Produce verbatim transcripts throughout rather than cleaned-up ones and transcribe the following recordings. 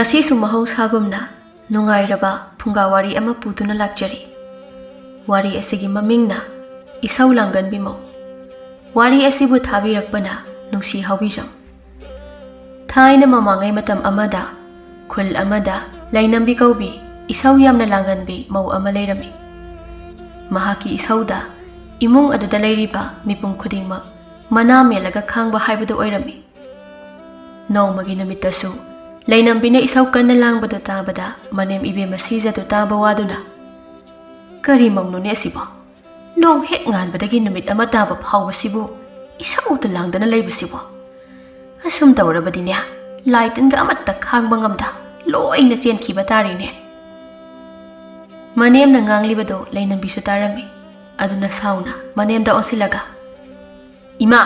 ꯉꯁꯤꯁꯨ ꯃꯍꯧꯁꯥꯒꯨꯝꯅ ꯅꯨꯡꯉꯥꯏꯔꯕ ꯐꯨꯡꯒꯥ ꯋꯥꯔꯤ ꯑꯃ ꯄꯨꯗꯨꯅ ꯂꯥꯛꯆꯔꯤ꯫ ꯋꯥꯔꯤ ꯑꯁꯤꯒꯤ ꯃꯃꯤꯡꯅ ꯏꯁꯧ ꯂꯥꯡꯒꯟꯕꯤ ꯃꯧ꯫ ꯋꯥꯔꯤ ꯑꯁꯤꯕꯨ ꯊꯥꯕꯤꯔꯛꯄꯅ ꯅꯨꯡꯁꯤ ꯍꯥꯎꯕꯤꯖꯝ꯫ ꯊꯥꯏꯅ ꯃꯃꯥꯡꯉꯩ ꯃꯇꯝ ꯑꯃꯗ ꯈꯨꯜ ꯑꯃꯗ ꯂꯩꯅꯝꯕꯤ ꯀꯧꯕꯤ ꯏꯁꯧ ꯌꯥꯝꯅ ꯂꯥꯡꯒꯟꯕꯤ ꯃꯧ ꯑꯃ ꯂꯩꯔꯝꯃꯤ꯫ ꯃꯍꯥꯛꯀꯤ ꯏꯁꯧꯗ ꯏꯃꯨꯡ ꯑꯗꯨꯗ ꯂꯩꯔꯤꯕ ꯃꯤꯄꯨꯝ ꯈꯨꯗꯤꯡꯃꯛ ꯃꯅꯥ ꯃꯦꯜꯂꯒ ꯈꯥꯡꯕ ꯍꯥꯏꯕꯗꯨ ꯑꯣꯏꯔꯝꯃꯤ꯫ ꯅꯣꯡꯃꯒꯤ ꯅꯨꯃꯤꯠꯇꯁꯨ ꯂꯩꯅꯝꯕꯤꯅ ꯏꯁꯧ ꯀꯟꯅ ꯂꯥꯡꯕꯗꯨ ꯇꯥꯕꯗ ꯃꯅꯦꯝ ꯏꯕꯦꯝꯃ ꯁꯤꯖꯗꯨ ꯇꯥꯕ ꯋꯥꯗꯨꯅ, "ꯀꯔꯤ ꯃꯧꯅꯣꯅꯦ ꯑꯁꯤꯕꯣ? ꯅꯣꯡ ꯍꯦꯛ ꯉꯥꯟꯕꯗꯒꯤ ꯅꯨꯃꯤꯠ ꯑꯃ ꯇꯥꯕ ꯐꯥꯎꯕꯁꯤꯕꯨ ꯏꯁꯧꯗ ꯂꯥꯡꯗꯅ ꯂꯩꯕꯁꯤꯕꯣ? ꯑꯁꯨꯝ ꯇꯧꯔꯕꯗꯤꯅꯦ, ꯂꯥꯏ ꯇꯤꯟꯒ ꯑꯃꯠꯇ ꯈꯥꯡꯕ ꯉꯝꯗ ꯂꯣꯏꯅ ꯆꯦꯟꯈꯤꯕ ꯇꯥꯔꯦꯅꯦ꯫" ꯃꯅꯦꯝꯅ ꯉꯥꯡꯂꯤꯕꯗꯨ ꯂꯩꯅꯝꯕꯤꯁꯨ ꯇꯥꯔꯝꯃꯤ꯫ ꯑꯗꯨꯅ ꯁꯥꯎꯅ ꯃꯅꯦꯝꯗ ꯑꯣꯟꯁꯤꯜꯂꯒ, "ꯏꯃꯥ,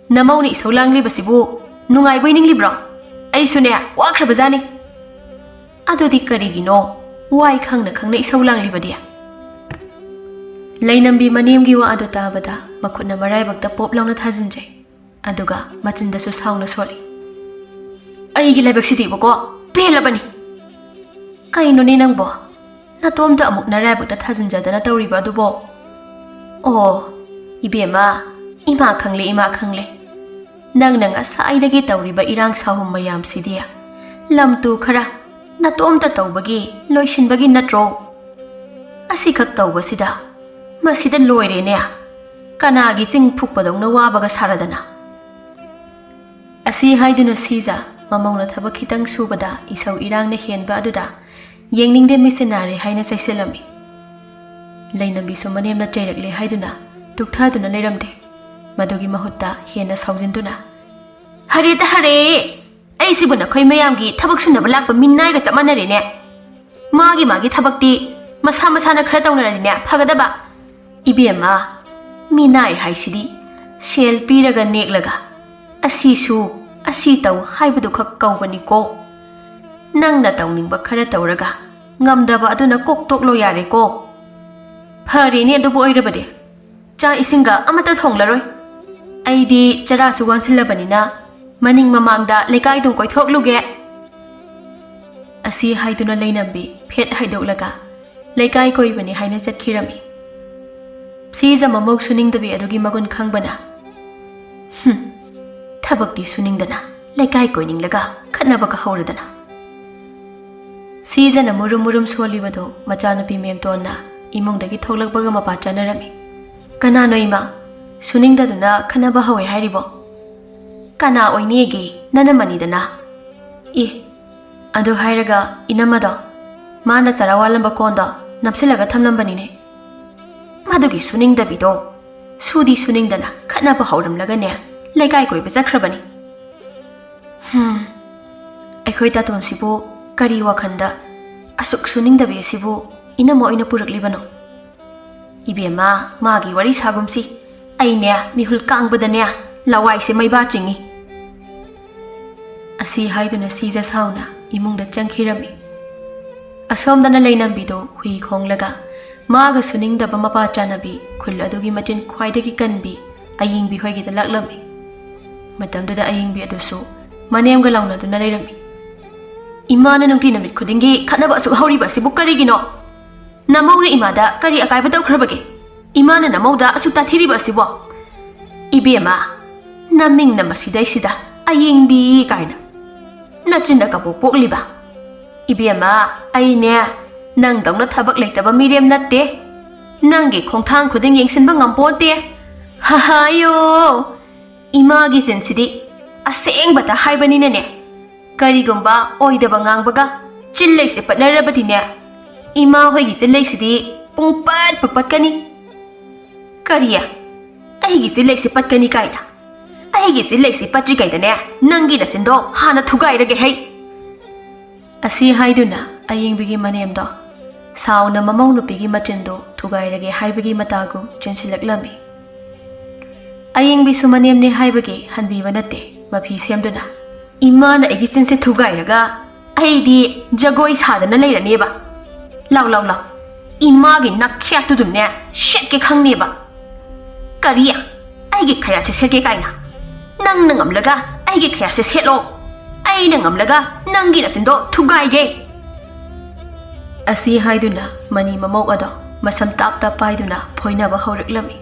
ꯅꯃꯧꯅ ꯏꯁꯧ ꯂꯥꯡꯂꯤꯕꯁꯤꯕꯨ ꯅꯨꯡꯉꯥꯏꯕꯣꯏ ꯅꯤꯡꯂꯤꯕ꯭ꯔꯣ? ꯑꯩꯁꯨꯅꯦ ꯋꯥꯈ꯭ꯔꯕꯖꯥꯠꯅꯤ꯫" "ꯑꯗꯨꯗꯤ ꯀꯔꯤꯒꯤꯅꯣ ꯋꯥꯏ ꯈꯪꯅ ꯈꯪꯅ ꯏꯁꯧ ꯂꯥꯡꯂꯤꯕꯗꯤ?" ꯂꯩꯅꯝꯕꯤ ꯃꯅꯦꯝꯒꯤ ꯋꯥ ꯑꯗꯨ ꯇꯥꯕꯗ ꯃꯈꯨꯠꯅ ꯃꯔꯥꯏꯕꯛꯇ ꯄꯣꯞ ꯂꯥꯎꯅ ꯊꯥꯖꯤꯟꯖꯩ꯫ ꯑꯗꯨꯒ ꯃꯆꯤꯟꯗꯁꯨ ꯁꯥꯎꯅ ꯁꯣꯜꯂꯤ, "ꯑꯩꯒꯤ ꯂꯥꯏꯕꯛꯁꯤꯗꯤꯕꯀꯣ ꯄꯦꯜꯂꯕꯅꯤ꯫ ꯀꯩꯅꯣꯅꯦ ꯅꯪꯕꯣ? ꯅꯇꯣꯝꯇ ꯑꯃꯨꯛ ꯅꯔꯥꯏꯕꯛꯇ ꯊꯥꯖꯤꯟꯖꯗꯅ ꯇꯧꯔꯤꯕ ꯑꯗꯨꯕꯣ? ꯑꯣ, ꯏꯕꯦꯝꯃ, ꯏꯃꯥ ꯈꯪꯂꯦ, ꯏꯃꯥ ꯈꯪꯂꯦ꯫ ꯅꯪꯅ ꯉꯁꯥꯏꯗꯒꯤ ꯇꯧꯔꯤꯕ ꯏꯔꯥꯡ ꯁꯥꯍꯨꯝ ꯃꯌꯥꯝꯁꯤꯗꯤ ꯂꯝ ꯇꯨ ꯈꯔ ꯅꯇꯣꯝꯇ ꯇꯧꯕꯒꯤ ꯂꯣꯏꯁꯤꯟꯕꯒꯤ ꯅꯠꯇ꯭ꯔꯣ? ꯑꯁꯤꯈꯛ ꯇꯧꯕꯁꯤꯗ ꯃꯁꯤꯗ ꯂꯣꯏꯔꯦꯅꯦ꯫ ꯀꯅꯥꯒꯤ ꯆꯤꯡ ꯐꯨꯛꯄꯗꯧꯅ ꯋꯥꯕꯒ ꯁꯥꯔꯗꯅ?" ꯑꯁꯤ ꯍꯥꯏꯗꯨꯅ ꯁꯤꯖ ꯃꯃꯧꯅ ꯊꯕꯛ ꯈꯤꯇꯪ ꯁꯨꯕꯗ ꯏꯁꯧ ꯏꯔꯥꯡꯅ ꯍꯦꯟꯕ ꯑꯗꯨꯗ ꯌꯦꯡꯅꯤꯡꯗꯦ, ꯃꯤꯠꯁꯦ ꯅꯥꯔꯦ ꯍꯥꯏꯅ ꯆꯩꯁꯤꯜꯂꯝꯃꯤ꯫ ꯂꯩꯅꯝꯕꯤꯁꯨ ꯃꯅꯦꯝꯅ ꯆꯩꯔꯛꯂꯦ ꯍꯥꯏꯗꯨꯅ ꯇꯨꯛꯊꯗꯨꯅ ꯂꯩꯔꯝꯗꯦ꯫ ꯃꯗꯨꯒꯤ ꯃꯍꯨꯠꯇ ꯍꯦꯟꯅ ꯁꯥꯎꯖꯤꯟꯗꯨꯅ, "ꯍꯔꯦ ꯇ ꯍꯔꯦ! ꯑꯩꯁꯤꯕꯨ ꯅꯈꯣꯏ ꯃꯌꯥꯝꯒꯤ ꯊꯕꯛ ꯁꯨꯅꯕ ꯂꯥꯛꯄ ꯃꯤꯅꯥꯏꯒ ꯆꯞ ꯃꯥꯟꯅꯔꯦꯅꯦ꯫ ꯃꯥꯒꯤ ꯃꯥꯒꯤ ꯊꯕꯛꯇꯤ ꯃꯁꯥ ꯃꯁꯥꯅ ꯈꯔ ꯇꯧꯅꯔꯗꯤꯅꯦ ꯐꯒꯗꯕ꯫ ꯏꯕꯦꯝꯃ, ꯃꯤꯅꯥꯏ ꯍꯥꯏꯁꯤꯗꯤ ꯁꯦꯜ ꯄꯤꯔꯒ ꯅꯦꯛꯂꯒ ꯑꯁꯤꯁꯨ ꯑꯁꯤ ꯇꯧ ꯍꯥꯏꯕꯗꯨꯈꯛ ꯀꯧꯕꯅꯤꯀꯣ꯫ ꯅꯪꯅ ꯇꯧꯅꯤꯡꯕ ꯈꯔ ꯇꯧꯔꯒ ꯉꯝꯗꯕ ꯑꯗꯨꯅ ꯀꯣꯛ ꯇꯣꯛꯂꯣ ꯌꯥꯔꯦꯀꯣ꯫ ꯐꯔꯦꯅꯦ, ꯑꯗꯨꯕꯨ ꯑꯣꯏꯔꯕꯗꯤ ꯆꯥꯛ ꯏꯁꯤꯡꯒ ꯑꯃꯠꯇ ꯊꯣꯡꯂꯔꯣꯏ꯫ ꯑꯩꯗꯤ ꯆꯔꯥꯁꯨ ꯋꯥꯟꯁꯤꯜꯂꯕꯅꯤꯅ ꯃꯅꯤꯡ ꯃꯃꯥꯡꯗ ꯂꯩꯀꯥꯏꯗꯨꯝ ꯀꯣꯏꯊꯣꯛꯂꯨꯒꯦ꯫" ꯑꯁꯤ ꯍꯥꯏꯗꯨꯅ ꯂꯩꯅꯝꯕꯤ ꯐꯦꯠ ꯍꯥꯏꯗꯣꯛꯂꯒ ꯂꯩꯀꯥꯏ ꯀꯣꯏꯕꯅꯤ ꯍꯥꯏꯅ ꯆꯠꯈꯤꯔꯝꯃꯤ꯫ ꯁꯤꯖ ꯃꯃꯧ ꯁꯨꯅꯤꯡꯗꯕꯤ ꯑꯗꯨꯒꯤ ꯃꯒꯨꯟ ꯈꯪꯕꯅ, "ꯍꯨꯝ, ꯊꯕꯛꯇꯤ ꯁꯨꯅꯤꯡꯗꯅ ꯂꯩꯀꯥꯏ ꯀꯣꯏꯅꯤꯡꯂꯒ ꯈꯠꯅꯕꯒ ꯍꯧꯔꯗꯅ"꯫ ꯁꯤꯖꯅ ꯃꯨꯔꯨꯝ ꯃꯨꯔꯨꯝ ꯁꯣꯜꯂꯤꯕꯗꯨ ꯃꯆꯥꯅꯨꯄꯤ ꯃꯦꯝꯇꯣꯟꯅ ꯏꯃꯨꯡꯗꯒꯤ ꯊꯣꯛꯂꯛꯄꯒ ꯃꯄꯥ ꯆꯥꯅꯔꯝꯃꯤ꯫ "ꯀꯅꯥꯅꯣ ꯏꯃꯥ? ꯁꯨꯅꯤꯡꯗꯗꯨꯅ ꯈꯠꯅꯕ ꯍꯧꯋꯦ ꯍꯥꯏꯔꯤꯕꯣ?" "ꯀꯅꯥ ꯑꯣꯏꯅꯤꯒꯦ? ꯅꯅꯝꯃꯅꯤꯗꯅ"꯫ "ꯏ, ꯑꯗꯨ ꯍꯥꯏꯔꯒ ꯏꯅꯝꯃꯗꯣ, ꯃꯥꯅ ꯆꯔꯥ ꯋꯥꯜꯂꯝꯕ ꯀꯣꯟꯗꯣ ꯅꯞꯁꯤꯜꯂꯒ ꯊꯝꯂꯝꯕꯅꯤꯅꯦ꯫ ꯃꯗꯨꯒꯤ ꯁꯨꯅꯤꯡꯗꯕꯤꯗꯣ ꯁꯨꯗꯤ ꯁꯨꯅꯤꯡꯗꯅ ꯈꯠꯅꯕ ꯍꯧꯔꯝꯂꯒꯅꯦ ꯂꯩꯀꯥꯏ ꯀꯣꯏꯕ ꯆꯠꯈ꯭ꯔꯕꯅꯤ"꯫ ꯍꯝ, ꯑꯩꯈꯣꯏ ꯇꯥꯇꯣꯟꯁꯤꯕꯨ ꯀꯔꯤ ꯋꯥꯈꯜꯗ ꯑꯁꯨꯛ ꯁꯨꯅꯤꯡꯗꯕꯤ ꯑꯁꯤꯕꯨ ꯏꯅꯝꯃ ꯑꯣꯏꯅ ꯄꯨꯔꯛꯂꯤꯕꯅꯣ? "ꯏꯕꯦꯝꯃ, ꯃꯥꯒꯤ ꯋꯥꯔꯤ ꯁꯥꯒꯨꯝꯁꯤ꯫ ꯑꯩꯅꯦ, ꯃꯤꯍꯨꯜ ꯀꯥꯡꯕꯗꯅꯦ, ꯂꯋꯥꯏꯁꯦ ꯃꯩꯕꯥ ꯆꯤꯡꯏ"꯫ ꯑꯁꯤ ꯍꯥꯏꯗꯨꯅ ꯁꯤꯖ ꯁꯥꯎꯅ ꯏꯃꯨꯡꯗ ꯆꯪꯈꯤꯔꯝꯃꯤ꯫ ꯑꯁꯣꯝꯗꯅ ꯂꯩꯅꯝꯕꯤꯗꯨ ꯍꯨꯏ ꯈꯣꯡꯂꯒ ꯃꯥꯒ ꯁꯨꯅꯤꯡꯗꯕ ꯃꯄꯥ ꯆꯥꯅꯕꯤ ꯈꯨꯜ ꯑꯗꯨꯒꯤ ꯃꯆꯤꯟ ꯈ꯭ꯋꯥꯏꯗꯒꯤ ꯀꯟꯕꯤ ꯑꯌꯤꯡꯕꯤ ꯍꯣꯏꯒꯤꯗ ꯂꯥꯛꯂꯝꯃꯤ꯫ ꯃꯇꯝꯗꯨꯗ ꯑꯌꯤꯡꯕꯤ ꯑꯗꯨꯁꯨ ꯃꯅꯦꯝꯒ ꯂꯥꯎꯅꯗꯨꯅ ꯂꯩꯔꯝꯃꯤ꯫ "ꯏꯃꯥꯅ ꯅꯨꯡꯇꯤ ꯅꯨꯃꯤꯠ ꯈꯨꯗꯤꯡꯒꯤ ꯈꯠꯅꯕ ꯑꯁꯨꯛ ꯍꯧꯔꯤꯕ ꯑꯁꯤꯕꯨ ꯀꯔꯤꯒꯤꯅꯣ? ꯅꯃꯧꯅ ꯏꯃꯥꯗ ꯀꯔꯤ ꯑꯀꯥꯏꯕ ꯇꯧꯈ꯭ꯔꯕꯒꯦ? ꯏꯃꯥꯅ ꯅꯃꯧꯗ ꯑꯁꯨꯛ ꯇꯥꯊꯤꯔꯤꯕ ꯑꯁꯤꯕꯣ? ꯏꯕꯦꯝꯃ, ꯅꯃꯤꯡꯅ ꯃꯁꯤꯗꯩꯁꯤꯗ ꯑꯌꯤꯡꯕꯤ ꯀꯥꯏꯅ꯫ ꯅꯆꯤꯟꯗ ꯀꯕꯣꯛ ꯄꯣꯛꯂꯤꯕ꯫ ꯏꯕꯦꯝꯃ, ꯑꯩꯅꯦ ꯅꯪꯗꯧꯅ ꯊꯕꯛ ꯂꯩꯇꯕ ꯃꯤꯔꯦꯝ ꯅꯠꯇꯦ꯫ ꯅꯪꯒꯤ ꯈꯣꯡꯊꯥꯡ ꯈꯨꯗꯤꯡ ꯌꯦꯡꯁꯤꯟꯕ ꯉꯝꯄꯣꯟꯇꯦ꯫ ꯍꯍꯥꯌꯣ! ꯏꯃꯥꯒꯤ ꯆꯤꯟꯁꯤꯗꯤ ꯑꯁꯦꯡꯕꯇ ꯍꯥꯏꯕꯅꯤꯅꯅꯦ꯫ ꯀꯔꯤꯒꯨꯝꯕ ꯑꯣꯏꯗꯕ ꯉꯥꯡꯕꯒ ꯆꯤꯜꯂꯩꯁꯦ ꯄꯠꯅꯔꯕꯗꯤꯅꯦ, ꯏꯃꯥ ꯍꯣꯏꯒꯤ ꯆꯤꯜꯂꯩꯁꯤꯗꯤ ꯄꯨꯡ ꯄꯠ ꯄꯠꯀꯅꯤ"꯫ "ꯀꯔꯤ? ꯑꯩꯒꯤ ꯆꯤꯜꯂꯩꯁꯦ ꯄꯠꯀꯅꯤ ꯀꯥꯏꯅ? ꯑꯩꯒꯤ ꯆꯤꯜꯂꯩꯁꯦ ꯄꯠꯇ꯭ꯔꯤꯉꯩꯗꯅꯦ ꯅꯪꯒꯤ ꯅꯆꯤꯟꯗꯣ ꯍꯥꯟꯅ ꯊꯨꯒꯥꯏꯔꯒꯦ ꯍꯩ"꯫ ꯑꯁꯤ ꯍꯥꯏꯗꯨꯅ ꯑꯌꯤꯡꯕꯤꯒꯤ ꯃꯅꯦꯝꯗꯣ ꯁꯥꯎꯅ ꯃꯃꯧ ꯅꯨꯄꯤꯒꯤ ꯃꯆꯤꯟꯗꯣ ꯊꯨꯒꯥꯏꯔꯒꯦ ꯍꯥꯏꯕꯒꯤ ꯃꯇꯥꯒꯨꯝ ꯆꯦꯟꯁꯤꯜꯂꯛꯂꯝꯃꯤ꯫ ꯑꯌꯤꯡꯕꯤꯁꯨ ꯃꯅꯦꯝꯅꯦ ꯍꯥꯏꯕꯒꯤ ꯍꯟꯕꯤꯕ ꯅꯠꯇꯦ, ꯃꯐꯤ ꯁꯦꯝꯗꯨꯅ, "ꯏꯃꯥꯅ ꯑꯩꯒꯤ ꯆꯤꯟꯁꯦ ꯊꯨꯒꯥꯏꯔꯒ ꯑꯩꯗꯤ ꯖꯒꯣꯏ ꯁꯥꯗꯅ ꯂꯩꯔꯅꯦꯕ꯫ ꯂꯥꯎ, ꯂꯥꯎ, ꯂꯥꯎ, ꯏꯃꯥꯒꯤ ꯅꯥꯈ꯭ꯌꯥꯠꯇꯨꯗꯨꯝꯅꯦ ꯁꯦꯠꯀꯦ ꯈꯪꯅꯦꯕ"꯫ "ꯀꯔꯤ? ꯑꯩꯒꯤ ꯈꯌꯥꯠꯁꯦ ꯁꯦꯠꯀꯦ ꯀꯥꯏꯅ? ꯅꯪꯅ ꯉꯝꯂꯒ ꯑꯩꯒꯤ ꯈꯌꯥꯠꯁꯦ ꯁꯦꯠꯂꯣ"꯫ ꯑꯩꯅ ꯉꯝꯂꯒ ꯅꯪꯒꯤ ꯅꯆꯤꯟꯗꯣ ꯊꯨꯒꯥꯏꯒꯦ꯫ ꯑꯁꯤ ꯍꯥꯏꯗꯨꯅ ꯃꯅꯤ ꯃꯃꯧ ꯑꯗꯣ ꯃꯁꯝ ꯇꯥꯞ ꯇꯥꯞ ꯄꯥꯏꯗꯨꯅ ꯐꯣꯏꯅꯕ ꯍꯧꯔꯛꯂꯝꯃꯤ꯫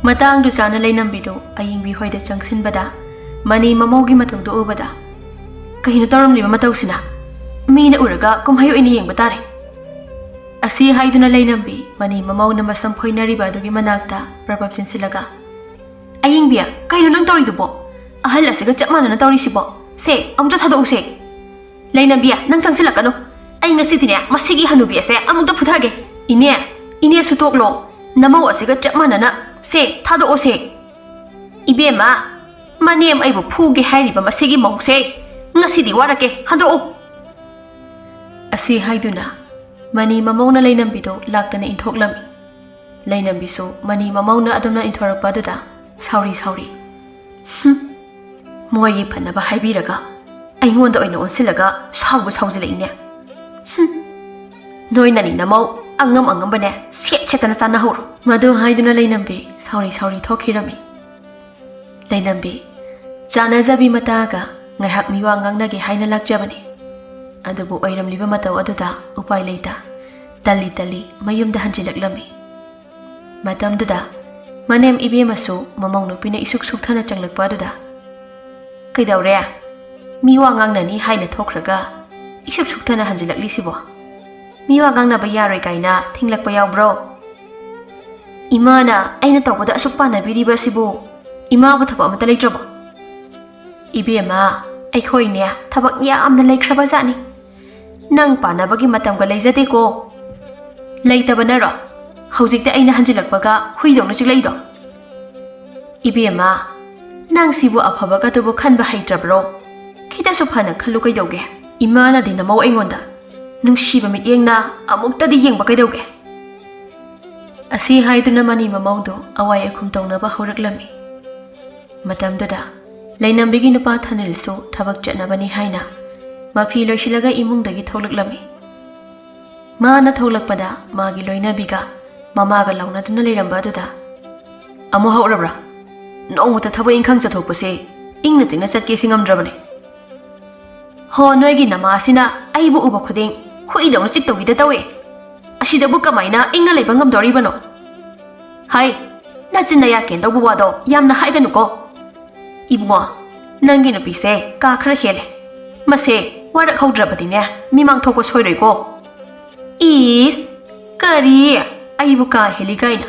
ꯃꯇꯥꯡꯗꯨ ꯆꯥꯅ ꯂꯩꯅꯝꯕꯤꯗꯨ ꯑꯌꯤꯡꯕꯤ ꯍꯣꯏꯗ ꯆꯪꯁꯤꯟꯕꯗ, ꯃꯅꯤ ꯃꯃꯧꯒꯤ ꯃꯇꯧꯗꯨ ꯎꯕꯗ, "ꯀꯩꯅꯣ ꯇꯧꯔꯝꯂꯤꯕ ꯃꯇꯧꯁꯤꯅ? ꯃꯤꯅ ꯎꯔꯒ ꯀꯨꯝꯍꯩ ꯑꯣꯏꯅ ꯌꯦꯡꯕ ꯇꯥꯔꯦ"꯫ ꯑꯁꯤ ꯍꯥꯏꯗꯨꯅ ꯂꯩꯅꯝꯕꯤ ꯃꯅꯤ ꯃꯃꯧꯅ ꯃꯁꯝ ꯐꯣꯏꯅꯔꯤꯕ ꯑꯗꯨꯒꯤ ꯃꯅꯥꯛꯇ ꯄ꯭ꯔꯕꯞ ꯆꯦꯟꯁꯤꯜꯂꯒ, "ꯑꯌꯤꯡꯕꯤ, ꯀꯩꯅꯣ ꯅꯪ ꯇꯧꯔꯤꯗꯨꯕꯣ? ꯑꯍꯜ ꯑꯁꯤꯒ ꯆꯞ ꯃꯥꯟꯅꯅ ꯇꯧꯔꯤꯁꯤꯕꯣ? ꯁꯦ, ꯑꯃꯨꯛꯇ ꯊꯥꯗꯣꯛꯎꯁꯦ꯫ ꯂꯩꯅꯝꯕꯤ, ꯅꯪ ꯆꯪꯁꯤꯜꯂꯛꯀꯅꯨ꯫ ꯑꯩ ꯉꯁꯤꯗꯤꯅꯦ, ꯃꯁꯤꯒꯤ ꯍꯅꯨꯕꯤ ꯑꯁꯦ ꯑꯃꯨꯛꯇ ꯐꯨꯊꯒꯦ꯫ ꯏꯅꯦ, ꯏꯅꯦꯁꯨ ꯇꯣꯛꯂꯣ꯫ ꯅꯃꯧ ꯑꯁꯤꯒ ꯆꯞ ꯃꯥꯟꯅꯅ꯫ ꯁꯦ, ꯊꯥꯗꯣꯛꯑꯣꯁꯦ꯫ ꯏꯕꯦꯝꯃ, ꯃꯅꯦꯝ ꯑꯩꯕꯨ ꯐꯨꯒꯦ ꯍꯥꯏꯔꯤꯕ ꯃꯁꯤꯒꯤ ꯃꯧꯁꯦ꯫ ꯉꯁꯤꯗꯤ ꯋꯥꯔꯛꯀꯦ, ꯍꯟꯗꯣꯛꯎ"꯫ ꯑꯁꯤ ꯍꯥꯏꯗꯨꯅ ꯃꯅꯤ ꯃꯃꯧꯅ ꯂꯩꯅꯝꯕꯤꯗꯨ ꯂꯥꯛꯇꯅ ꯏꯟꯊꯣꯛꯂꯝꯃꯤ꯫ ꯂꯩꯅꯝꯕꯤꯁꯨ ꯃꯅꯤ ꯃꯃꯧꯅ ꯑꯗꯨꯝꯅ ꯏꯟꯊꯣꯔꯛꯄ ꯑꯗꯨꯗ ꯁꯥꯎꯔꯤ ꯁꯥꯎꯔꯤ, "ꯍꯨꯝ, ꯃꯣꯏꯒꯤ ꯐꯅꯕ ꯍꯥꯏꯕꯤꯔꯒ ꯑꯩꯉꯣꯟꯗ ꯑꯣꯏꯅ ꯑꯣꯟꯁꯤꯜꯂꯒ ꯁꯥꯎꯕ ꯁꯥꯎꯖꯤꯜꯂꯛꯏꯅꯦ꯫ ꯍꯨꯝ, ꯅꯣꯏꯅꯅꯤ ꯅꯃꯧ ꯑꯉꯝ ꯑꯉꯝꯕꯅꯦ ꯁꯦꯠ ꯁꯦꯠꯇꯅ ꯆꯥꯅꯍꯧꯔꯣ"꯫ ꯃꯗꯨ ꯍꯥꯏꯗꯨꯅ ꯂꯩꯅꯝꯕꯤ ꯁꯥꯎꯔꯤ ꯁꯥꯎꯔꯤ ꯊꯣꯛꯈꯤꯔꯝꯃꯤ꯫ ꯂꯩꯅꯝꯕꯤ, ꯆꯥꯟꯅꯖꯕꯤ ꯃꯇꯥꯒ ꯉꯥꯏꯍꯥꯛ ꯃꯤꯋꯥ ꯉꯥꯡꯅꯒꯦ ꯍꯥꯏꯅ ꯂꯥꯛꯆꯕꯅꯤ꯫ ꯑꯗꯨꯕꯨ ꯑꯣꯏꯔꯝꯂꯤꯕ ꯃꯇꯧ ꯑꯗꯨꯗ ꯎꯄꯥꯏ ꯂꯩꯇ, ꯇꯜꯂꯤ ꯇꯜꯂꯤ ꯃꯌꯨꯝꯗ ꯍꯟꯖꯤꯜꯂꯛꯂꯝꯃꯤ꯫ ꯃꯇꯝꯗꯨꯗ ꯃꯅꯦꯝ ꯏꯕꯦꯝꯃꯁꯨ ꯃꯃꯧ ꯅꯨꯄꯤꯅ ꯏꯁꯨꯛ ꯁꯨꯛꯊꯅ ꯆꯪꯂꯛꯄ ꯑꯗꯨꯗ, "ꯀꯩꯗꯧꯔꯦ? ꯃꯤ ꯋꯥ ꯉꯥꯡꯅꯅꯤ ꯍꯥꯏꯅ ꯊꯣꯛꯈ꯭ꯔꯒ ꯏꯁꯨꯛ ꯁꯨꯛꯊꯅ ꯍꯟꯖꯤꯜꯂꯛꯂꯤꯁꯤꯕꯣ? ꯃꯤ ꯋꯥ ꯉꯥꯡꯅꯕ ꯌꯥꯔꯣꯏ ꯀꯥꯏꯅ ꯊꯤꯡꯂꯛꯄ ꯌꯥꯎꯕ꯭ꯔꯣ? ꯏꯃꯥꯅ ꯑꯩꯅ ꯇꯧꯕꯗ ꯑꯁꯨꯛ ꯄꯥꯟꯅꯕꯤꯔꯤꯕ ꯑꯁꯤꯕꯨ ꯏꯃꯥꯕꯨ ꯊꯕꯛ ꯑꯃꯠꯇ ꯂꯩꯇ꯭ꯔꯕꯣ?" "ꯏꯕꯦꯝꯃ, ꯑꯩꯈꯣꯏꯅꯦ ꯊꯕꯛ ꯌꯥꯝꯅ ꯂꯩꯈ꯭ꯔꯕ ꯖꯥꯠꯅꯤ꯫ ꯅꯪ ꯄꯥꯟꯅꯕꯒꯤ ꯃꯇꯝꯒ ꯂꯩꯖꯗꯦꯀꯣ꯫ ꯂꯩꯇꯕꯅꯔꯣ ꯍꯧꯖꯤꯛꯇ ꯑꯩꯅ ꯍꯟꯖꯤꯜꯂꯛꯄꯒ ꯍꯨꯏꯗꯧꯅ ꯆꯤꯛꯂꯛꯏꯗꯣ? ꯏꯕꯦꯝꯃ, ꯅꯪ ꯁꯤꯕꯨ ꯑꯐꯕꯒꯗꯨꯕꯨ ꯈꯟꯕ ꯍꯩꯇ꯭ꯔꯕ꯭ꯔꯣ? ꯈꯤꯇꯁꯨ ꯐꯅ ꯈꯜꯂꯨ ꯀꯩꯗꯧꯒꯦ? ꯏꯃꯥꯅꯗꯤ ꯅꯃꯧ ꯑꯩꯉꯣꯟꯗ ꯅꯨꯡꯁꯤꯕ ꯃꯤꯠꯌꯦꯡꯅ ꯑꯃꯨꯛꯇꯗꯤ ꯌꯦꯡꯕ ꯀꯩꯗꯧꯒꯦ?" ꯑꯁꯤ ꯍꯥꯏꯗꯨꯅ ꯃꯅꯤ ꯃꯃꯧꯗꯨ ꯑꯋꯥꯏ ꯑꯈꯨꯝ ꯇꯧꯅꯕ ꯍꯧꯔꯛꯂꯝꯃꯤ꯫ ꯃꯇꯝꯗꯨꯗ ꯂꯩꯅꯝꯕꯤꯒꯤ ꯅꯨꯄꯥ ꯊꯥꯅꯤꯜꯁꯨ ꯊꯕꯛ ꯆꯠꯅꯕꯅꯤ ꯍꯥꯏꯅ ꯃꯐꯤ ꯂꯣꯏꯁꯤꯜꯂꯒ ꯏꯃꯨꯡꯗꯒꯤ ꯊꯣꯛꯂꯛꯂꯝꯃꯤ꯫ ꯃꯥꯅ ꯊꯣꯛꯂꯛꯄꯗ ꯃꯥꯒꯤ ꯂꯣꯏꯅꯕꯤꯒ ꯃꯃꯥꯒ ꯂꯥꯎꯅꯗꯨꯅ ꯂꯩꯔꯝꯕ ꯑꯗꯨꯗ, "ꯑꯃꯨꯛ ꯍꯧꯔꯕ꯭ꯔꯥ? ꯅꯣꯡꯃꯇ ꯊꯕꯛ ꯏꯪꯈꯥꯡ ꯆꯠꯊꯣꯛꯄꯁꯦ ꯏꯪꯅ ꯆꯤꯛꯅ ꯆꯠꯀꯦ ꯁꯤ ꯉꯝꯗ꯭ꯔꯕꯅꯦ꯫ ꯍꯣ, ꯅꯣꯏꯒꯤ ꯅꯃꯥꯁꯤꯅ ꯑꯩꯕꯨ ꯎꯕ ꯈꯨꯗꯤꯡ ꯍꯨꯏꯗꯧꯅ ꯆꯤꯛꯇꯧꯒꯤꯗ ꯇꯧꯏ꯫ ꯑꯁꯤꯗꯕꯨ ꯀꯃꯥꯏꯅ ꯏꯪꯅ ꯂꯩꯕ ꯉꯝꯗꯣꯔꯤꯕꯅꯣ? ꯍꯩ, ꯅꯆꯤꯟ ꯅꯌꯥ ꯀꯦꯟꯗꯧꯕ ꯋꯥꯗꯣ ꯌꯥꯝꯅ ꯍꯥꯏꯒꯅꯨꯀꯣ꯫ ꯏꯕꯨꯡꯉꯣ, ꯅꯪꯒꯤ ꯅꯨꯄꯤꯁꯦ ꯀꯥ ꯈꯔ ꯍꯦꯜꯂꯦ꯫ ꯃꯁꯦ ꯋꯥꯔꯛꯍꯧꯗ꯭ꯔꯕꯗꯤꯅꯦ, ꯃꯤꯃꯥꯡ ꯊꯣꯛꯄ ꯁꯣꯏꯔꯣꯏꯀꯣ꯫ ꯏꯁ, ꯀꯔꯤ? ꯑꯩꯕꯨ ꯀꯥ ꯍꯦꯜꯂꯤ ꯀꯥꯏꯅ?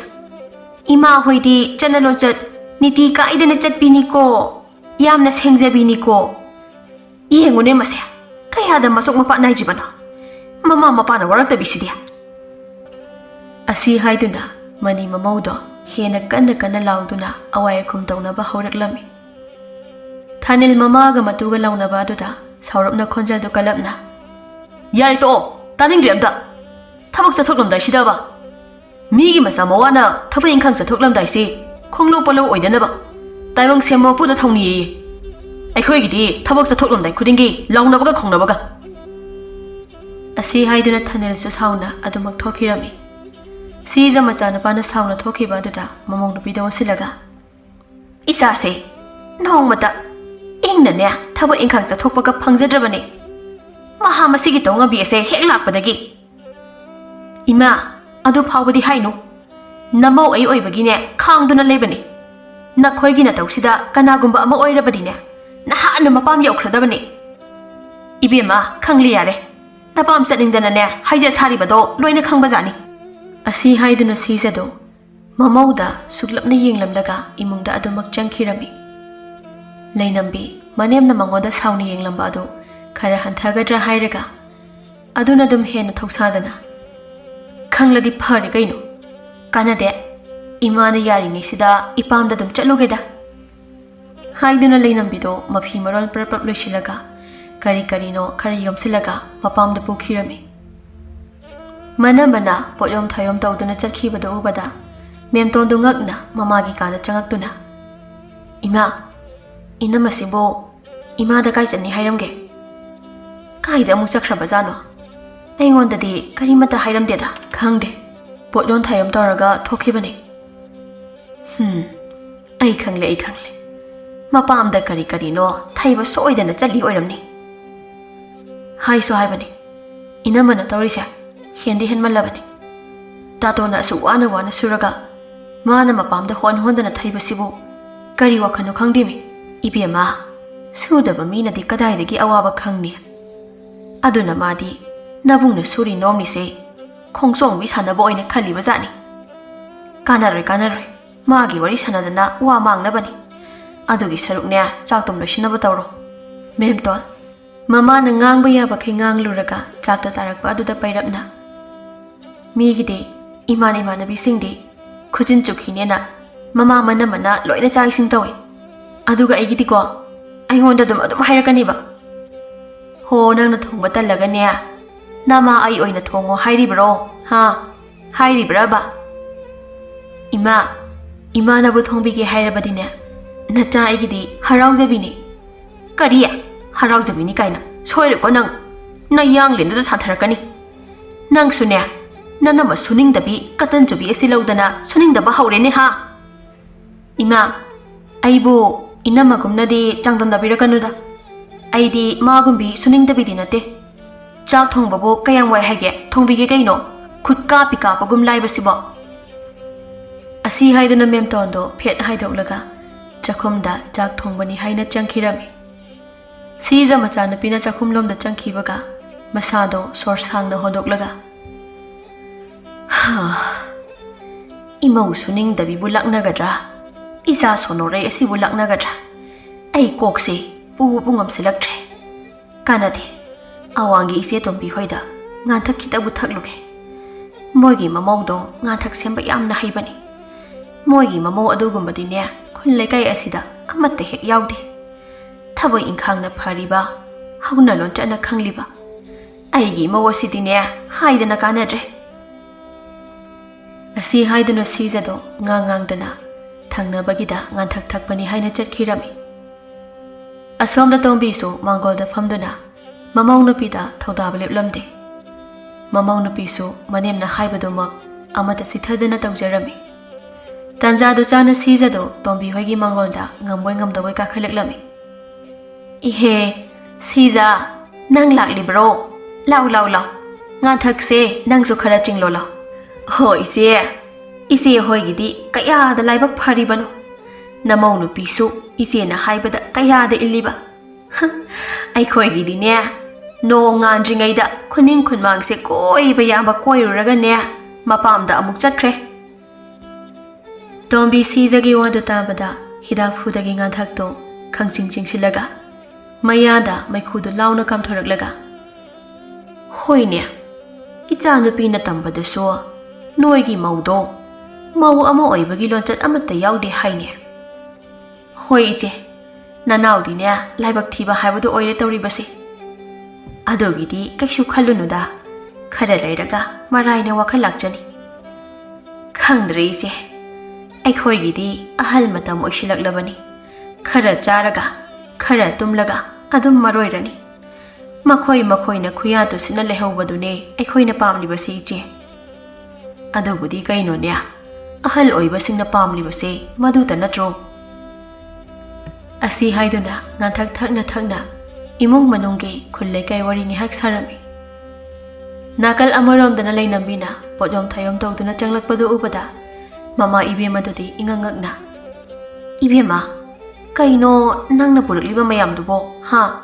ꯏꯃꯥ ꯍꯣꯏꯗꯤ ꯆꯠꯅ ꯂꯣꯟꯆꯠ ꯅꯤꯇꯤ ꯀꯥꯏꯗꯅ ꯆꯠꯄꯤꯅꯤꯀꯣ꯫ ꯌꯥꯝꯅ ꯁꯦꯡꯖꯕꯤꯅꯤꯀꯣ꯫ ꯌꯦꯡꯉꯨꯅꯦ ꯃꯁꯦ, ꯀꯌꯥꯗ ꯃꯁꯣꯛ ꯃꯄꯥ ꯅꯥꯏꯗ꯭ꯔꯤꯕꯅꯣ꯫ ꯃꯃꯥ ꯃꯄꯥꯅ ꯋꯥꯔꯛꯇꯕꯤꯁꯤꯗꯤ꯫ ꯑꯁꯤ ꯍꯥꯏꯗꯨꯅ ꯃꯅꯤ ꯃꯃꯧꯗꯣ ꯍꯦꯟꯅ ꯀꯟꯅ ꯀꯟꯅ ꯂꯥꯎꯗꯨꯅ ꯑꯋꯥꯏ ꯑꯈꯨꯝ ꯇꯧꯅꯕ ꯍꯧꯔꯛꯂꯝꯃꯤ꯫ ꯊꯥꯅꯤꯜ ꯃꯃꯥꯒ ꯃꯇꯨꯒ ꯂꯥꯎꯅꯕ ꯑꯗꯨꯗ ꯁꯥꯎꯔꯞꯅ ꯈꯣꯟꯖꯦꯜꯗꯨ ꯀꯜꯂꯞꯅ, "ꯌꯥꯔꯦ, ꯇꯣꯛꯑꯣ, ꯇꯥꯅꯤꯡꯗ꯭ꯔꯦ ꯑꯝꯇ꯫ ꯊꯕꯛ ꯆꯠꯊꯣꯛꯂꯝꯗꯥꯏꯁꯤꯗꯕ? ꯃꯤꯒꯤ ꯃꯆꯥ ꯃꯋꯥꯅ ꯊꯕꯛ ꯏꯪꯈꯥꯡ ꯆꯠꯊꯣꯛꯂꯝꯗꯥꯏꯁꯤ ꯈꯣꯡꯂꯧ ꯄꯣꯠꯂꯧ ꯑꯣꯏꯗꯅꯕ ꯇꯥꯏꯕꯪ ꯁꯦꯝꯕ ꯃꯄꯨꯗ ꯊꯧꯅꯤꯌꯦ꯫ ꯑꯩꯈꯣꯏꯒꯤꯗꯤ ꯊꯕꯛ ꯆꯠꯊꯣꯛꯂꯝꯗꯥꯏ ꯈꯨꯗꯤꯡꯒꯤ ꯂꯥꯎꯅꯕꯒ ꯈꯣꯡꯅꯕꯒ"꯫ ꯑꯁꯤ ꯍꯥꯏꯗꯨꯅ ꯊꯥꯅꯤꯜꯁꯨ ꯁꯥꯎꯅ ꯑꯗꯨꯃꯛ ꯊꯣꯛꯈꯤꯔꯝꯃꯤ꯫ ꯁꯤꯖ ꯃꯆꯥꯅꯨꯄꯥꯅ ꯁꯥꯎꯅ ꯊꯣꯛꯈꯤꯕ ꯑꯗꯨꯗ ꯃꯃꯧ ꯅꯨꯄꯤꯗ ꯑꯣꯟꯁꯤꯜꯂꯒ, "ꯏꯆꯥꯁꯦ ꯅꯣꯡꯃꯇ ꯏꯪꯅꯅꯦ ꯊꯕꯛ ꯏꯪꯈꯥꯡ ꯆꯠꯊꯣꯛꯄꯒ ꯐꯪꯖꯗ꯭ꯔꯕꯅꯦ꯫ ꯃꯍꯥ ꯃꯁꯤꯒꯤ ꯇꯧꯉꯝꯕꯤ ꯑꯁꯦ ꯍꯦꯛ ꯂꯥꯛꯄꯗꯒꯤ꯫ ꯏꯃꯥ, ꯑꯗꯨ ꯐꯥꯎꯕꯗꯤ ꯍꯥꯏꯅꯨ꯫ ꯅꯃꯧ ꯑꯩ ꯑꯣꯏꯕꯒꯤꯅꯦ ꯈꯥꯡꯗꯨꯅ ꯂꯩꯕꯅꯤ꯫ ꯅꯈꯣꯏꯒꯤ ꯅꯇꯧꯁꯤꯗ ꯀꯅꯥꯒꯨꯝꯕ ꯑꯃ ꯑꯣꯏꯔꯕꯗꯤꯅꯦ ꯅꯍꯥꯟꯅ ꯃꯄꯥꯝ ꯌꯧꯈ꯭ꯔꯗꯕꯅꯤ꯫ ꯏꯕꯦꯝꯃ, ꯈꯪꯂꯦ ꯌꯥꯔꯦ꯫ ꯅꯄꯥꯝ ꯆꯠꯅꯤꯡꯗꯅꯅꯦ ꯍꯥꯏꯖ ꯁꯥꯔꯤꯕꯗꯣ ꯂꯣꯏꯅ ꯈꯪꯕꯖꯥꯠꯅꯤ"꯫ ꯑꯁꯤ ꯍꯥꯏꯗꯨꯅ ꯁꯤꯖꯗꯣ ꯃꯃꯧꯗ ꯁꯨꯛꯂꯞꯅ ꯌꯦꯡꯂꯝꯂꯒ ꯏꯃꯨꯡꯗ ꯑꯗꯨꯃꯛ ꯆꯪꯈꯤꯔꯝꯃꯤ꯫ ꯂꯩꯅꯝꯕꯤ ꯃꯅꯦꯝꯅ ꯃꯉꯣꯟꯗ ꯁꯥꯎꯅ ꯌꯦꯡꯂꯝꯕ ꯑꯗꯨ ꯈꯔ ꯍꯟꯊꯒꯗ꯭ꯔꯥ ꯍꯥꯏꯔꯒ ꯑꯗꯨꯅ ꯑꯗꯨꯝ ꯍꯦꯟꯅ ꯊꯧꯁꯥꯗꯅ, "ꯈꯪꯂꯗꯤ ꯐꯔꯦ ꯀꯩꯅꯣ꯫ ꯀꯥꯟꯅꯗꯦ꯫ ꯏꯃꯥꯅ ꯌꯥꯔꯤꯉꯩꯁꯤꯗ ꯏꯄꯥꯝꯗ ꯑꯗꯨꯝ ꯆꯠꯂꯨꯒꯦꯗ"꯫ ꯍꯥꯏꯗꯨꯅ ꯂꯩꯅꯝꯕꯤꯗꯣ ꯃꯐꯤ ꯃꯔꯣꯜ ꯄ꯭ꯔꯞ ꯄ꯭ꯔꯞ ꯂꯣꯏꯁꯤꯜꯂꯒ ꯀꯔꯤ ꯀꯔꯤꯅꯣ ꯈꯔ ꯌꯣꯝꯁꯤꯜꯂꯒ ꯃꯄꯥꯝꯗ ꯄꯨꯈꯤꯔꯝꯃꯤ꯫ ꯃꯅꯝꯕꯅ ꯄꯣꯠꯌꯣꯝ ꯊꯥꯌꯣꯝ ꯇꯧꯗꯨꯅ ꯆꯠꯈꯤꯕꯗꯨ ꯎꯕꯗ ꯃꯦꯝꯇꯣꯟꯗꯨ ꯉꯛꯅ ꯃꯃꯥꯒꯤ ꯀꯥꯗ ꯆꯪꯉꯛꯇꯨꯅ, "ꯏꯃꯥ, ꯏꯅꯝꯃꯁꯤꯕꯨ ꯏꯃꯥꯗ ꯀꯥꯏ ꯆꯠꯅꯤ ꯍꯥꯏꯔꯝꯒꯦ? ꯀꯥꯏꯗ ꯑꯃꯨꯛ ꯆꯠꯈ꯭ꯔꯕꯖꯥꯠꯅꯣ? ꯑꯩꯉꯣꯟꯗꯗꯤ ꯀꯔꯤꯃꯠꯇ ꯍꯥꯏꯔꯝꯗꯦꯗ"꯫ "ꯈꯪꯗꯦ, ꯄꯣꯠꯌꯣꯝ ꯊꯥꯌꯣꯝ ꯇꯧꯔꯒ ꯊꯣꯛꯈꯤꯕꯅꯦ"꯫ "ꯍꯨꯝ, ꯑꯩ ꯈꯪꯂꯦ, ꯑꯩ ꯈꯪꯂꯦ꯫ ꯃꯄꯥꯝꯗ ꯀꯔꯤ ꯀꯔꯤꯅꯣ ꯊꯩꯕ ꯁꯣꯏꯗꯅ ꯆꯠꯂꯤ ꯑꯣꯏꯔꯝꯅꯤ꯫ ꯍꯥꯏꯁꯨ ꯍꯥꯏꯕꯅꯤ, ꯏꯅꯝꯃꯅ ꯇꯧꯔꯤꯁꯦ ꯍꯦꯟꯗꯤ ꯍꯦꯟꯃꯜꯂꯕꯅꯤ꯫ ꯇꯥꯇꯣꯟꯅ ꯑꯁꯨꯛ ꯋꯥꯅ ꯋꯥꯅ ꯁꯨꯔꯒ ꯃꯥꯅ ꯃꯄꯥꯝꯗ ꯍꯣꯟ ꯍꯣꯟꯗꯅ ꯊꯩꯕꯁꯤꯕꯨ ꯀꯔꯤ ꯋꯥꯈꯜꯅꯣ ꯈꯪꯗꯦꯃꯤ꯫ ꯏꯕꯦꯝꯃ, ꯁꯨꯗꯕ ꯃꯤꯅꯗꯤ ꯀꯗꯥꯏꯗꯒꯤ ꯑꯋꯥꯕ ꯈꯪꯅꯤ? ꯑꯗꯨꯅ ꯃꯥꯗꯤ ꯅꯕꯨꯡꯅ ꯁꯨꯔꯤ ꯅꯣꯝꯂꯤꯁꯦ ꯈꯣꯡꯆꯣꯡꯕꯤ ꯁꯥꯟꯅꯕ ꯑꯣꯏꯅ ꯈꯜꯂꯤꯕ ꯖꯥꯠꯅꯤ꯫ ꯀꯥꯟꯅꯔꯣꯏ, ꯀꯥꯟꯅꯔꯣꯏ꯫ ꯃꯥꯒꯤ ꯋꯥꯔꯤ ꯁꯥꯟꯅꯗꯅ ꯋꯥ ꯃꯥꯡꯅꯕꯅꯤ꯫ ꯑꯗꯨꯒꯤ ꯁꯔꯨꯛꯅꯦ, ꯆꯥꯛꯇꯨꯝ ꯂꯣꯏꯁꯤꯟꯅꯕ ꯇꯧꯔꯣ꯫ ꯃꯦꯝꯇꯣꯟ, ꯃꯃꯥꯅ ꯉꯥꯡꯕ ꯌꯥꯕꯈꯩ ꯉꯥꯡꯂꯨꯔꯒ ꯆꯥꯛꯇ ꯇꯥꯔꯛꯄ ꯑꯗꯨꯗ ꯄꯩꯔꯞꯅ, "ꯃꯤꯒꯤꯗꯤ ꯏꯃꯥꯟ ꯏꯃꯥꯟꯅꯕꯤꯁꯤꯡꯗꯤ ꯈꯨꯖꯤꯟ ꯆꯨꯈꯤꯅꯦꯅ ꯃꯃꯥ ꯃꯅꯝꯃꯅ ꯂꯣꯏꯅ ꯆꯥꯛ ꯏꯁꯤꯡ ꯇꯧꯏ꯫ ꯑꯗꯨꯒ ꯑꯩꯒꯤꯗꯤꯀꯣ, ꯑꯩꯉꯣꯟꯗ ꯑꯗꯨꯝ ꯑꯗꯨꯝ ꯍꯥꯏꯔꯛꯀꯅꯤꯕ꯫ ꯍꯣ, ꯅꯪꯅ ꯊꯣꯡꯕ ꯇꯜꯂꯒꯅꯦ, ꯅꯃꯥ ꯑꯩ ꯑꯣꯏꯅ ꯊꯣꯡꯉꯣ ꯍꯥꯏꯔꯤꯕ꯭ꯔꯣ? ꯍꯥ? ꯍꯥꯏꯔꯤꯕ꯭ꯔꯕ?" "ꯏꯃꯥ, ꯏꯃꯥꯅꯕꯨ ꯊꯣꯡꯕꯤꯒꯦ ꯍꯥꯏꯔꯕꯗꯤꯅꯦ, ꯅꯆꯥ ꯑꯩꯒꯤꯗꯤ ꯍꯔꯥꯎꯖꯕꯤꯅꯤ꯫" "ꯀꯔꯤ? ꯍꯔꯥꯎꯖꯕꯤꯅꯤ ꯀꯥꯏꯅ? ꯁꯣꯏꯔꯦꯀꯣ ꯅꯪ꯫ ꯅꯌꯥꯡꯂꯦꯟꯗꯨꯗ ꯁꯥꯟꯊꯔꯛꯀꯅꯤ꯫ ꯅꯪꯁꯨꯅꯦ, ꯅꯅꯝꯃ ꯁꯨꯅꯤꯡꯗꯕꯤ ꯀꯇꯟ ꯆꯨꯕꯤ ꯑꯁꯤ ꯂꯧꯗꯅ ꯁꯨꯅꯤꯡꯗꯕ ꯍꯧꯔꯦꯅꯦ ꯍꯥ?" "ꯏꯃꯥ, ꯑꯩꯕꯨ ꯏꯅꯝꯃꯒꯨꯝꯅꯗꯤ ꯆꯥꯡꯗꯝꯅꯕꯤꯔꯛꯀꯅꯨꯗ꯫ ꯑꯩꯗꯤ ꯃꯥꯒꯨꯝꯕꯤ ꯁꯨꯅꯤꯡꯗꯕꯤꯗꯤ ꯅꯠꯇꯦ꯫ ꯆꯥꯛ ꯊꯣꯡꯕꯕꯨ ꯀꯌꯥꯝ ꯋꯥꯏ ꯍꯥꯏꯒꯦ? ꯊꯣꯡꯕꯤꯒꯦ ꯀꯩꯅꯣ? ꯈꯨꯠ ꯀꯥꯞꯄꯤ ꯀꯥꯞꯄꯒꯨꯝ ꯂꯥꯏꯕꯁꯤꯕꯣ?" ꯑꯁꯤ ꯍꯥꯏꯗꯨꯅ ꯃꯦꯝꯇꯣꯟꯗꯣ ꯐꯦꯠ ꯍꯥꯏꯗꯣꯛꯂꯒ ꯆꯥꯛꯈꯨꯝꯗ ꯆꯥꯛ ꯊꯣꯡꯕꯅꯤ ꯍꯥꯏꯅ ꯆꯪꯈꯤꯔꯝꯃꯤ꯫ ꯁꯤꯖ ꯃꯆꯥꯅꯨꯄꯤꯅ ꯆꯥꯛꯈꯨꯝꯂꯣꯝꯗ ꯆꯪꯈꯤꯕꯒ ꯃꯁꯥꯗꯣ ꯁꯣꯔ ꯁꯥꯡꯅ ꯍꯣꯟꯗꯣꯛꯂꯒ, "ꯍꯥ, ꯏꯃꯧ ꯁꯨꯅꯤꯡꯗꯕꯤꯕꯨ ꯂꯥꯛꯅꯒꯗ꯭ꯔꯥ? ꯏꯆꯥ ꯁꯣꯟꯅꯣꯔꯩ ꯑꯁꯤꯕꯨ ꯂꯥꯛꯅꯒꯗ꯭ꯔꯥ? ꯑꯩ ꯀꯣꯛꯁꯦ ꯄꯨꯕ ꯄꯨ ꯉꯝꯁꯤꯜꯂꯛꯇ꯭ꯔꯦ꯫ ꯀꯥꯟꯅꯗꯦ, ꯑꯋꯥꯡꯒꯤ ꯏꯆꯦ ꯇꯣꯝꯕꯤ ꯍꯣꯏꯗ ꯉꯥꯟꯊꯛ ꯈꯤꯇꯕꯨ ꯊꯛꯂꯨꯒꯦ꯫ ꯃꯣꯏꯒꯤ ꯃꯃꯧꯗꯣ ꯉꯥꯟꯊꯛ ꯁꯦꯝꯕ ꯌꯥꯝꯅ ꯍꯩꯕꯅꯤ꯫ ꯃꯣꯏꯒꯤ ꯃꯃꯧ ꯑꯗꯨꯒꯨꯝꯕꯗꯤꯅꯦ ꯈꯨꯜ ꯂꯩꯀꯥꯏ ꯑꯁꯤꯗ ꯑꯃꯠꯇ ꯍꯦꯛ ꯌꯥꯎꯗꯦ꯫ ꯊꯕꯛ ꯏꯪꯈꯥꯡꯅ ꯐꯔꯤꯕ, ꯍꯧꯅ ꯂꯣꯟꯆꯠꯅ ꯈꯪꯂꯤꯕ꯫ ꯑꯩꯒꯤ ꯏꯃꯧ ꯑꯁꯤꯗꯤꯅꯦ ꯍꯥꯏꯗꯅ ꯀꯥꯟꯅꯗ꯭ꯔꯦ꯫" ꯑꯁꯤ ꯍꯥꯏꯗꯨꯅ ꯁꯤꯖꯗꯣ ꯉꯥꯡ ꯉꯥꯡꯗꯅ ꯊꯪꯅꯕꯒꯤꯗ ꯉꯥꯟꯊꯛ ꯊꯛꯄꯅꯤ ꯍꯥꯏꯅ ꯆꯠꯈꯤꯔꯝꯃꯤ꯫ ꯑꯁꯣꯝꯗ ꯇꯣꯝꯕꯤꯁꯨ ꯃꯥꯡꯒꯣꯜꯗ ꯐꯝꯗꯨꯅ ꯃꯃꯧ ꯅꯨꯄꯤꯗ ꯊꯧꯗꯥꯕ ꯂꯦꯞꯂꯝꯗꯦ꯫ ꯃꯃꯧ ꯅꯨꯄꯤꯁꯨ ꯃꯅꯦꯝꯅ ꯍꯥꯏꯕꯗꯨꯃꯛ ꯑꯃꯠꯇ ꯆꯤꯠꯊꯗꯅ ꯇꯧꯖꯔꯝꯃꯤ꯫ ꯇꯥꯟꯖꯥꯗꯨ ꯆꯥꯅ ꯁꯤꯖꯗꯣ ꯇꯣꯝꯕꯤ ꯍꯣꯏꯒꯤ ꯃꯥꯡꯒꯣꯜꯗ ꯉꯝꯕꯣꯏ ꯉꯝꯗꯕꯣꯏ ꯀꯥꯈꯠꯂꯛꯂꯝꯃꯤ꯫ "ꯏꯍꯦ, ꯁꯤꯖ!" "ꯅꯪ ꯂꯥꯛꯂꯤꯕ꯭ꯔꯣ? ꯂꯥꯎ, ꯂꯥꯎ, ꯂꯥꯎ꯫ ꯉꯥꯟꯊꯛꯁꯦ, ꯅꯪꯁꯨ ꯈꯔ ꯆꯤꯡꯂꯣ, ꯂꯥꯎ꯫ ꯍꯣ, ꯏꯆꯦ꯫ ꯏꯆꯦ ꯍꯣꯏꯒꯤꯗꯤ ꯀꯌꯥꯗ ꯂꯥꯏꯕꯛ ꯐꯔꯤꯕꯅꯣ꯫ ꯅꯃꯧ ꯅꯨꯄꯤꯁꯨ ꯏꯆꯦꯅ ꯍꯥꯏꯕꯗ ꯀꯌꯥꯗ ꯏꯜꯂꯤꯕ꯫ ꯍ, ꯑꯩꯈꯣꯏꯒꯤꯗꯤꯅꯦ, ꯅꯣꯡ ꯉꯥꯟꯗ꯭ꯔꯤꯉꯩꯗ ꯈꯨꯅꯤꯡ ꯈꯨꯟꯃꯥꯡꯁꯦ ꯀꯣꯏꯕ ꯌꯥꯕ ꯀꯣꯏꯔꯨꯔꯒꯅꯦ, ꯃꯄꯥꯝꯗ ꯑꯃꯨꯛ ꯆꯠꯈ꯭ꯔꯦ꯫" ꯇꯣꯝꯕꯤ ꯁꯤꯖꯒꯤ ꯋꯥꯗꯨ ꯇꯥꯕꯗ ꯍꯤꯗꯥꯛꯐꯨꯗꯒꯤ ꯉꯥꯟꯊꯛꯇꯣ ꯈꯪꯆꯤꯡ ꯆꯤꯡꯁꯤꯜꯂꯒ ꯃꯌꯥꯗ ꯃꯩꯈꯨꯗꯨ ꯂꯥꯎꯅ ꯀꯥꯝꯊꯣꯔꯛꯂꯒ, "ꯍꯣꯏꯅꯦ, ꯏꯆꯥꯅꯨꯄꯤꯅ ꯇꯝꯕꯗꯁꯨ ꯅꯣꯏꯒꯤ ꯃꯧꯗꯣ ꯃꯧ ꯑꯃ ꯑꯣꯏꯕꯒꯤ ꯂꯣꯟꯆꯠ ꯑꯃꯠꯇ ꯌꯥꯎꯗꯦ ꯍꯥꯏꯅꯦ꯫" "ꯍꯣꯏ ꯏꯆꯦ, ꯅꯅꯥꯎꯗꯤꯅꯦ ꯂꯥꯏꯕꯛ ꯊꯤꯕ ꯍꯥꯏꯕꯗꯨ ꯑꯣꯏꯔꯦ ꯇꯧꯔꯤꯕꯁꯦ꯫ ꯑꯗꯨꯒꯤꯗꯤ ꯀꯩꯁꯨ ꯈꯜꯂꯨꯅꯨꯗ, ꯈꯔ ꯂꯩꯔꯒ ꯃꯔꯥꯏꯅ ꯋꯥꯈꯜ ꯂꯥꯛꯆꯅꯤ꯫" "ꯈꯪꯗ꯭ꯔꯦ ꯏꯆꯦ, ꯑꯩꯈꯣꯏꯒꯤꯗꯤ ꯑꯍꯜ ꯃꯇꯝ ꯑꯣꯏꯁꯤꯜꯂꯛꯂꯕꯅꯤ꯫ ꯈꯔ ꯆꯥꯔꯒ, ꯈꯔ ꯇꯨꯝꯂꯒ ꯑꯗꯨꯝ ꯃꯔꯣꯏꯔꯅꯤ꯫ ꯃꯈꯣꯏ ꯃꯈꯣꯏꯅ ꯈꯨꯌꯥ ꯇꯨꯁꯤꯟꯅ ꯂꯩꯍꯧꯕꯗꯨꯅꯦ ꯑꯩꯈꯣꯏꯅ ꯄꯥꯝꯂꯤꯕꯁꯦ ꯏꯆꯦ꯫" "ꯑꯗꯨꯕꯨꯗꯤ ꯀꯩꯅꯣꯅꯦ, ꯑꯍꯜ ꯑꯣꯏꯕꯁꯤꯡꯅ ꯄꯥꯝꯂꯤꯕꯁꯦ ꯃꯗꯨꯇ ꯅꯠꯇ꯭ꯔꯣ?" ꯑꯁꯤ ꯍꯥꯏꯗꯨꯅ ꯉꯥꯟꯊꯛ ꯊꯛꯅ ꯊꯛꯅ ꯏꯃꯨꯡ ꯃꯅꯨꯡꯒꯤ ꯈꯨꯜ ꯂꯩꯀꯥꯏ ꯋꯥꯔꯤ ꯉꯥꯏꯍꯥꯛ ꯁꯥꯔꯝꯃꯤ꯫ ꯅꯥꯀꯜ ꯑꯃꯔꯣꯝꯗꯅ ꯂꯩꯅꯝꯕꯤꯅ ꯄꯣꯠꯌꯣꯝ ꯊꯥꯌꯣꯝ ꯇꯧꯗꯨꯅ ꯆꯪꯂꯛꯄꯗꯨ ꯎꯕꯗ ꯃꯃꯥ ꯏꯕꯦꯝꯃꯗꯨꯗꯤ ꯏꯉꯛ ꯉꯛꯅ, "ꯏꯕꯦꯝꯃ, ꯀꯩꯅꯣ ꯅꯪꯅ ꯄꯨꯔꯛꯂꯤꯕ ꯃꯌꯥꯝꯗꯨꯕꯣ, ꯍꯥ?"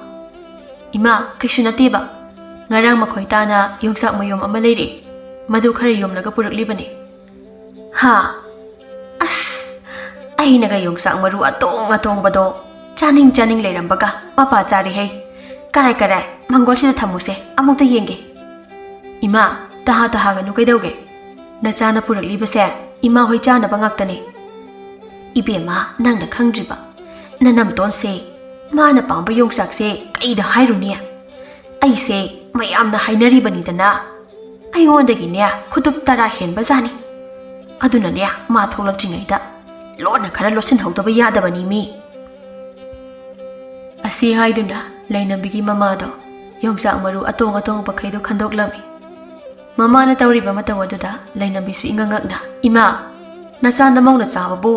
"ꯏꯃꯥ, ꯀꯩꯁꯨ ꯅꯠꯇꯦꯕ꯫ ꯉꯔꯥꯡ ꯃꯈꯣꯏ ꯇꯥꯅ ꯌꯣꯡꯆꯥꯛ ꯃꯌꯣꯝ ꯑꯃ ꯂꯩꯔꯛꯑꯦ꯫ ꯃꯗꯨ ꯈꯔ ꯌꯣꯝꯂꯒ ꯄꯨꯔꯛꯂꯤꯕꯅꯦ꯫" "ꯍꯥ? ꯑꯁ, ꯑꯩꯅꯒ ꯌꯣꯡꯆꯥꯛ ꯃꯔꯨ ꯑꯇꯣꯡ ꯑꯇꯣꯡꯕꯗꯣ ꯆꯥꯅꯤꯡ ꯆꯥꯅꯤꯡ ꯂꯩꯔꯝꯕꯒ ꯃꯄꯥ ꯆꯥꯔꯦ ꯍꯩ꯫ ꯀꯔꯥꯏ ꯀꯔꯥꯏ, ꯃꯪꯒꯣꯜꯁꯤꯗ ꯊꯝꯃꯨꯁꯦ, ꯑꯃꯨꯛꯇ ꯌꯦꯡꯒꯦ꯫" "ꯏꯃꯥ, ꯇꯍꯥ ꯇꯍꯥꯒꯅꯨ ꯀꯩꯗꯧꯒꯦ? ꯅꯆꯥꯅ ꯄꯨꯔꯛꯂꯤꯕꯁꯦ ꯏꯃꯥ ꯍꯣꯏ ꯆꯥꯅꯕ ꯉꯥꯛꯇꯅꯦ꯫" "ꯏꯕꯦꯝꯃ, ꯅꯪꯅ ꯈꯪꯗ꯭ꯔꯤꯕ, ꯅꯅꯝꯇꯣꯟꯁꯦ ꯃꯥꯅ ꯄꯥꯝꯕ ꯌꯣꯡꯆꯥꯛꯁꯦ ꯀꯩꯗ ꯍꯥꯏꯔꯨꯅꯤ? ꯑꯩꯁꯦ ꯃꯌꯥꯝꯅ ꯍꯥꯏꯅꯔꯤꯕꯅꯤꯗꯅ꯫ ꯑꯩꯉꯣꯟꯗꯒꯤꯅꯦ ꯈꯨꯇꯨꯞ ꯇꯔꯥ ꯍꯦꯟꯕ ꯖꯥꯠꯅꯤ꯫ ꯑꯗꯨꯅꯅꯦ ꯃꯥ ꯊꯣꯛꯂꯛꯇ꯭ꯔꯤꯉꯩꯗ ꯂꯣꯟꯅ ꯈꯔ ꯂꯣꯠꯁꯤꯟꯍꯧꯗꯕ ꯌꯥꯗꯕꯅꯤ ꯃꯤ꯫" ꯑꯁꯤ ꯍꯥꯏꯗꯨꯅ ꯂꯩꯅꯝꯕꯤꯒꯤ ꯃꯃꯥꯗꯣ ꯌꯣꯡꯆꯥꯛ ꯃꯔꯨ ꯑꯇꯣꯡ ꯑꯇꯣꯡꯕꯈꯩꯗꯣ ꯈꯟꯗꯣꯛꯂꯝꯃꯤ꯫ ꯃꯃꯥꯅ ꯇꯧꯔꯤꯕ ꯃꯇꯧ ꯑꯗꯨꯗ ꯂꯩꯅꯝꯕꯤꯁꯨ ꯏꯉꯛ ꯉꯛꯅ, "ꯏꯃꯥ, ꯅꯆꯥ ꯅꯃꯧꯅ ꯆꯥꯕꯕꯨ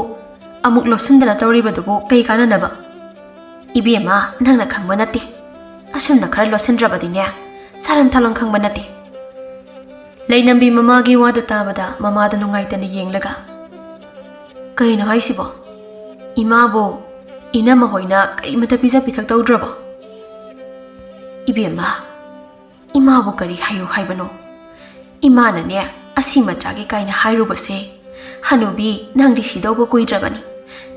ꯑꯃꯨꯛ ꯂꯣꯠꯁꯤꯟꯗꯅ ꯇꯧꯔꯤꯕꯗꯨꯕꯨ ꯀꯩ ꯀꯥꯟꯅꯅꯕ?" "ꯏꯕꯦꯝꯃ, ꯅꯪꯅ ꯈꯪꯕ ꯅꯠꯇꯦ꯫ ꯑꯁꯨꯝꯅ ꯈꯔ ꯂꯣꯠꯁꯤꯟꯗ꯭ꯔꯕꯗꯤꯅꯦ, ꯆꯥꯔꯝ ꯊꯛꯂꯝ ꯈꯪꯕ ꯅꯠꯇꯦ꯫ ꯂꯩꯅꯝꯕꯤ ꯃꯃꯥꯒꯤ ꯋꯥꯗꯨ ꯇꯥꯕꯗ ꯃꯃꯥꯗ ꯅꯨꯡꯉꯥꯏꯇꯅ ꯌꯦꯡꯂꯒ, "ꯀꯩꯅꯣ ꯍꯥꯏꯁꯤꯕꯣ? ꯏꯃꯥꯕꯨ ꯏꯅꯝꯃ ꯍꯣꯏꯅ ꯀꯔꯤꯃꯇ ꯄꯤꯖ ꯄꯤꯊꯛ ꯇꯧꯗ꯭ꯔꯕꯣ?" "ꯏꯕꯦꯝꯃ, ꯏꯃꯥꯕꯨ ꯀꯔꯤ ꯍꯥꯏꯌꯨ ꯍꯥꯏꯕꯅꯣ? ꯏꯃꯥꯅꯅꯦ, ꯑꯁꯤ ꯃꯆꯥꯒꯤ ꯀꯥꯏꯅ ꯍꯥꯏꯔꯨꯕꯁꯦ, 'ꯍꯅꯨꯕꯤ, ꯅꯪꯗꯤ ꯁꯤꯗꯧꯕ ꯀꯨꯏꯗ꯭ꯔꯕꯅꯤ,